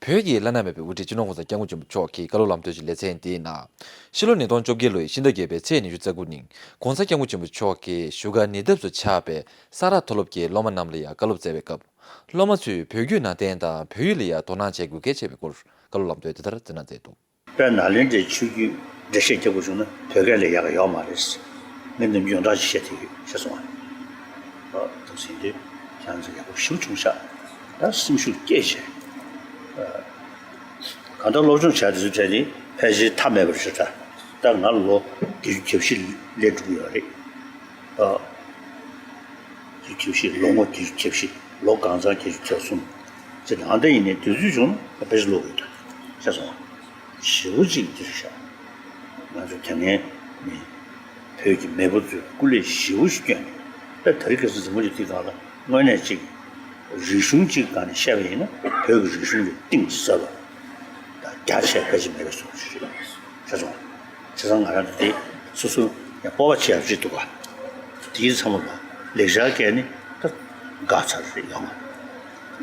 བོད་ཀྱི་བླ་ན་མེད་པའི་དབུ་ཁྲིད་སྤྱི་ནོར་༸གོང་ས་༸སྐྱབས་མགོན་ཆེན་པོ་མཆོག་གི་བཀའ་སློབ་ལམ་སྟོན་གྱི་ལེ་ཚན་འདིའི་ནང་། ཕྱི་ལོ་ཉིས་སྟོང་བཅོ་བརྒྱད་ལོའི་ཕྱི་ཟླ་བརྒྱད་པའི་ཚེས་ཉི་ཤུ་རྩ་དགུ་ཉིན་༸གོང་ས་༸སྐྱབས་མགོན་ཆེན་པོ་མཆོག་གིས་བཞུགས་སྒར་ཉེ་འདབས་སུ་ཆགས་པའི་ས་རཱ་མཐོ་སློབ་ཀྱི་སློབ་མ་རྣམས་ལ་ཡང་བཀའ་སློབ་སྩལ་བའི་སྐབས། སློབ་མ་ཚོས་བོད་བརྒྱུད་ནང་བསྟན་དང་བོད་ཡིག་ལ་ཡང་དོ་སྣང་བྱེད་དགོས་གལ་ཆེ་བའི་སྐོར་བཀའ་སློབ་ལམ་སྟོན་དེ་ལྟར་བསྩལ་གནང་མཛད་འདུག་དཔལ་ནཱ་ལེནྡྲའི་ཆོས་བརྒྱུད་འགྲེལ་བཤད་རྒྱག་དགོས་བྱུང་ན་བོད་སྐད་ལས་ཡག་ག་ཡོག་མ་རེད། ངས་འདི་ཡོངས་གྲགས་ཤིག་བཤད་ཐུབ་ཡོད་ཤེས་སོང་ཨ། ཨ་ཐུགས་སེམས་དེ་ཁྱེད་རང་ཚོ་ཡག་པོ་ཞེ་པོ་བྱུང་ཤག་ད་སེམས་ཤུགས་སྐྱེད་བྱས། ཨ་གང་ལྟར་སློབ་སྦྱོང་བྱ་དེ་ཚོ་བྱས་ནས་ཕལ་ཆེར་མཐའ་མེད་པར་ཞུ་ད། ད་ང་ལོ་བརྒྱད་ཅུ་གྱ་བཞི་སླེབས་འགྲོ་གི་ཡོད་རེད། ཨ་བརྒྱད་ཅུ་གྱ་བཞི་ལོ་ངོ་བརྒྱད་ཅུ་གྱ་བཞི། ལོ་གང་ཚང་ཁྱེད་ཚོས་གསུངས། ཅེས་ནང་དེ་ཡིན་ནའི་དུས་ཚོད་བྱུང་ན་དཔེ་ཆ་ཀློག་དགོས་འདུག་ཤེས་སོང་། ཞེ་པོ་ཅིག་འདིར་བཞག་ང་ཚོ་དེ་སྔའི་མི་བོད་ཀྱི་མེས་པོ་ཚོས་སྐུ་ལས་ཞེ་པོ་ཞིག་བསྐྱོན་ནས། ད་དེ་རིང་ཁ་སང་འཛམ་བུ་གླིང་འདི་སྒང་ལ་དངོས་གནས་ཅིག་རིག་གཞུང་གཅིག་སྒང་ནས་བཤད་པ་ཡིན་ན། བོད་ཀྱི་རིག་གཞུང་གི་གཏིང་ཟབ་པ་དང་རྒྱ་ཆེ་བ་ཕལ་ཆེར་མེད་པའི་བཟོ་ཞིག་རེད། ཤེས་སོང་། བྱས་ཙང་ང་རང་ཚོ་དེ་སོ་སོ་ཡང་སྤོབས་པ་བྱེད་ཡག་ཅིག་འདུག་ག་དེའི་ཚང་མ་ལ་ལེགས་སྦྱར་སྐད་ནི་ད་འགག་ཚར་རེད། ཡོད་མ་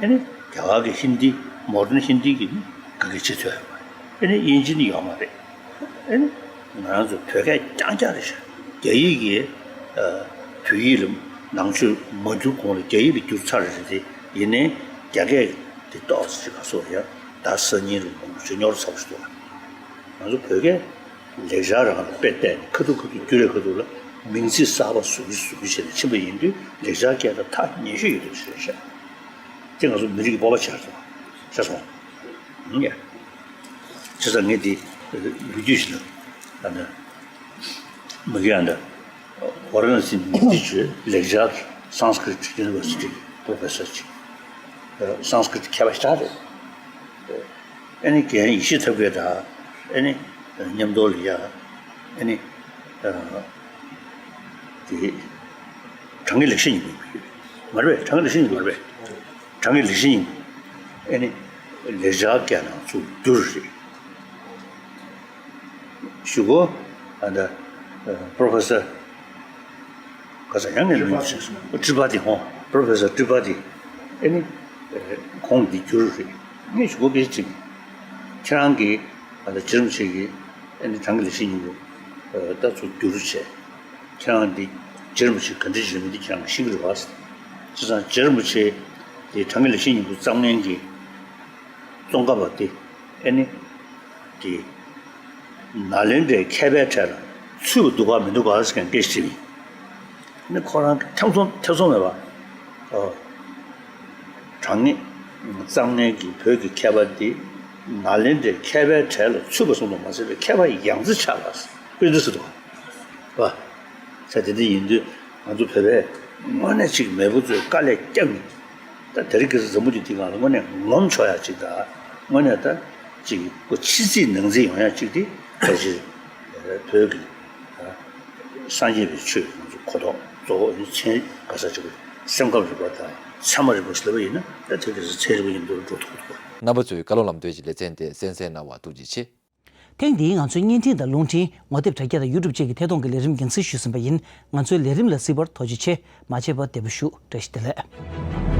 རེད། ཨེ་ནི་རྒྱ་གར་གྱི་ཧིན་དི་མོ་ཌན་ཧིན་དི་གི་ནི་ག་གེ་བྱེད་ཐུབ་ཡོད་མ་རེད། ཨེ་ནི་དབྱིན་ཇི་ནི་ཡོད་མ་རེད། ཨེ་ནི་ང་རང་ཚོ་བོད་སྐད་རྐྱང་རྐྱང་རེད་ཤག་རྒྱ་ཡིག་གི་ཨ་བོད་ཡིག་ལ་ནང་ཆོས་མ་བསྒྱུར་གོང་ལ་རྒྱ་ཡིག་ལ་བསྒྱུར་ཚར་རེད་དེ། ཡིན་ནའི་རྒྱ་སྐད་དེ་ཏོག་ཙམ་ཅིག་ག་སོ་ཡ་ད་སང་ཉིན་ལ་མང་པོ་ཞིག་རྙོག་དྲ་ཚ་པོ་ཞིག་འདུག་ང་ཚོ་བོད་སྐད་ལེགས་སྦྱར་རང་ལ་དཔེ་བལྟས་ནས་ཁ་ཐུག་ཁ་ཐུག་བསྒྱུར་རེ་ཁ་ཐུག་ལ་མིང་ཚིག་གསར་པ་བཟོ་གི་བཟོ་གི་བྱས་ནས་ཕྱིན་པ་ཡིན་དུས། ལེགས་སྦྱར་སྐད་དང་ཐག་ཉེ་ཤོས་ཡོད་དུས་ཞེས་བཤད། དེ་ང་ཚོ་མི་རིགས་ཀྱི་སྤོབས་པ་ཆགས་སོང་། ཤེས་སོང་། ཡ། བྱས་ཙང་ངས་འདི་ལོ་རྒྱུས་ཤིག་ལ་ཨ་ནི་མི་གི་ཨ་འདྲ་ཝཱ་ར་ཎ་སི་ནས་མི་འདི་བྱོས། ལེགས་སྦྱར་Sanskrit University professor ཅིག Sanskrit མཁས་པ་ཞེ་དྲག་རེད། ཨ་ནི་རྒན་ཡེ་ཤེས་ཐབས་མཁས་དང་ཨ་ནི་མཉམ་དུ་ལ་ཡ་ཨ་ནི་དེ་དྲང་ངེས་ལེགས་བཤད་སྙིང་པོ་ཡོད་མ་རེད་པས། དྲང་ངེས་ལེགས་བཤད་སྙིང་པོ་མ་རེད་པས། དྲང་ངེས་ལེགས་བཤད་སྙིང་པོ་ཨ་ནི་ལེགས་སྦྱར་སྐད་ནང་ཚུར་བསྒྱུར་རེད། གཞུག་གུ་ཨ་ད་Professor ག་ས་ཡང་ངས་མིང་ཤེས་སོང་། ཏྲི་པ་ཏི་ཧོ། Professor ཏྲི་པ་ཏི། ཨེ་ནི་ཁོང་འདི་བསྒྱུར་རེད། ངས་གཞུག་གུ་སྐད་ཅིག་ཁྱེད་རང་གིས་ཨ་ད་རྗེ་རིན་པོ་ཆེ་གིས་ཨེ་ནི་དྲང་ངེས་ལེགས་བཤད་སྙིང་པོ་ད་ཚུར་བསྒྱུར་བྱས། ཁྱེད་རང་འདི་རྗེ་རིན་པོ་ཆེ་ག་འདྲ་ཞིག་རེད་མི་འདི་ཁྱེད་རང་ཤེས་ཀྱི་རེད་བ། བྱས་ཙང་རྗེ་རིན་པོ་ཆེ་དེ་དྲང་ངེས་ལེགས་བཤད་སྙིང་པོ་བརྩམས་མཁན་གྱི་ཙོང་ཁ་པ་དེ་ཨེ་ནི་དེ་ནཱ་ལེནྡྲའི་མཁས་པའི་གྲས་ལ་ཚུད་པ་འདུག་ག་མི་འདུག་ག་ཟེར་མཁན་སྐད་ཆ་དྲིས་པ་ཡིན། ཨེ་ནི་ཁོ་རང་ཐེ་ཚོམ་ཐེ་ཚོམ་མེད་པ། ཨོ། དྲང་ངེས་བརྩམས་མཁན་གྱི་བོད་ཀྱི་མཁས་པ་དེ་ནཱ་ལེནྡྲའི་མཁས་པའི་གྲས་ལ་ཚུད་པ་ཙམ་དུ་མ་ཟད་པའི་མཁས་པ་ཡང་རྩེ་ཆགས་པ་དཔེ་འདི་སུ་འདུག་ག་བ། ས་དེ་འདྲ་ཡིན་དུས་ང་ཚོ་བོད་པས་དངོས་གནས་ཅིག་མེས་པོ་ཚོས་དཀའ་ལས་བརྒྱབ་ནས། ད་དེ་རིང་ཁ་སང་འཛམ་བུ་གླིང་འདི་སྒང་ལ་དངོས་གནས་ངོམ་ཆོག་ཡག་ཅིག་དང་། དངོས་གནས་ད་ཅིག་ཁོ་ཕྱི་སྲིད་ནང་སྲིད་ཡོང་ཡག་ཅིག་དེ་ཕལ་ཆེར་བོད་ཀྱི་སངས་རྒྱས་པའི་ཆོས་ང་ཚོ་གོ་རྟོགས་གཙོ་བོ་ནི་ཚན་ག་ས་ཅིག་སེམས་ཁམས་རིག་པ་དང་ཚད་མ་རིག་པ་ཟེར་བ་ཡིན་ན། ད་དེ་ཁ་སང་ཚན་རིག་པ་མཉམ་དུ་འགྲོ་ཐུབ་ཐུབ། རྣམ་པ་ཚོས་བཀའ་སློབ་ལམ་སྟོན་གྱི་ལེ་ཚན་དེ་གསན་གཟིགས་གནང་བར་ཐུགས་རྗེ་ཆེ། ཐེངས་འདིའི་ང་ཚོའི་བརྙན་འཕྲིན་དང་རླུང་འཕྲིན། ངོ་དེབ་དྲ་རྒྱ་དང་ཡུ་ཊུབ་བཅས་ཀྱི་ཐད་གཏོང་གི་ལས་རིམ་རྒྱང་སྲིང་ཞུས་ཟིན་པ་ཡིན། ང་ཚོའི་ལས་རིམ་ལ་གཟིགས་པར་ཐུགས་རྗེ་ཆེ། མ་མཇལ་བར་བདེ་པོ་བཞུགས། བཀྲ་ཤིས་བདེ་ལེགས།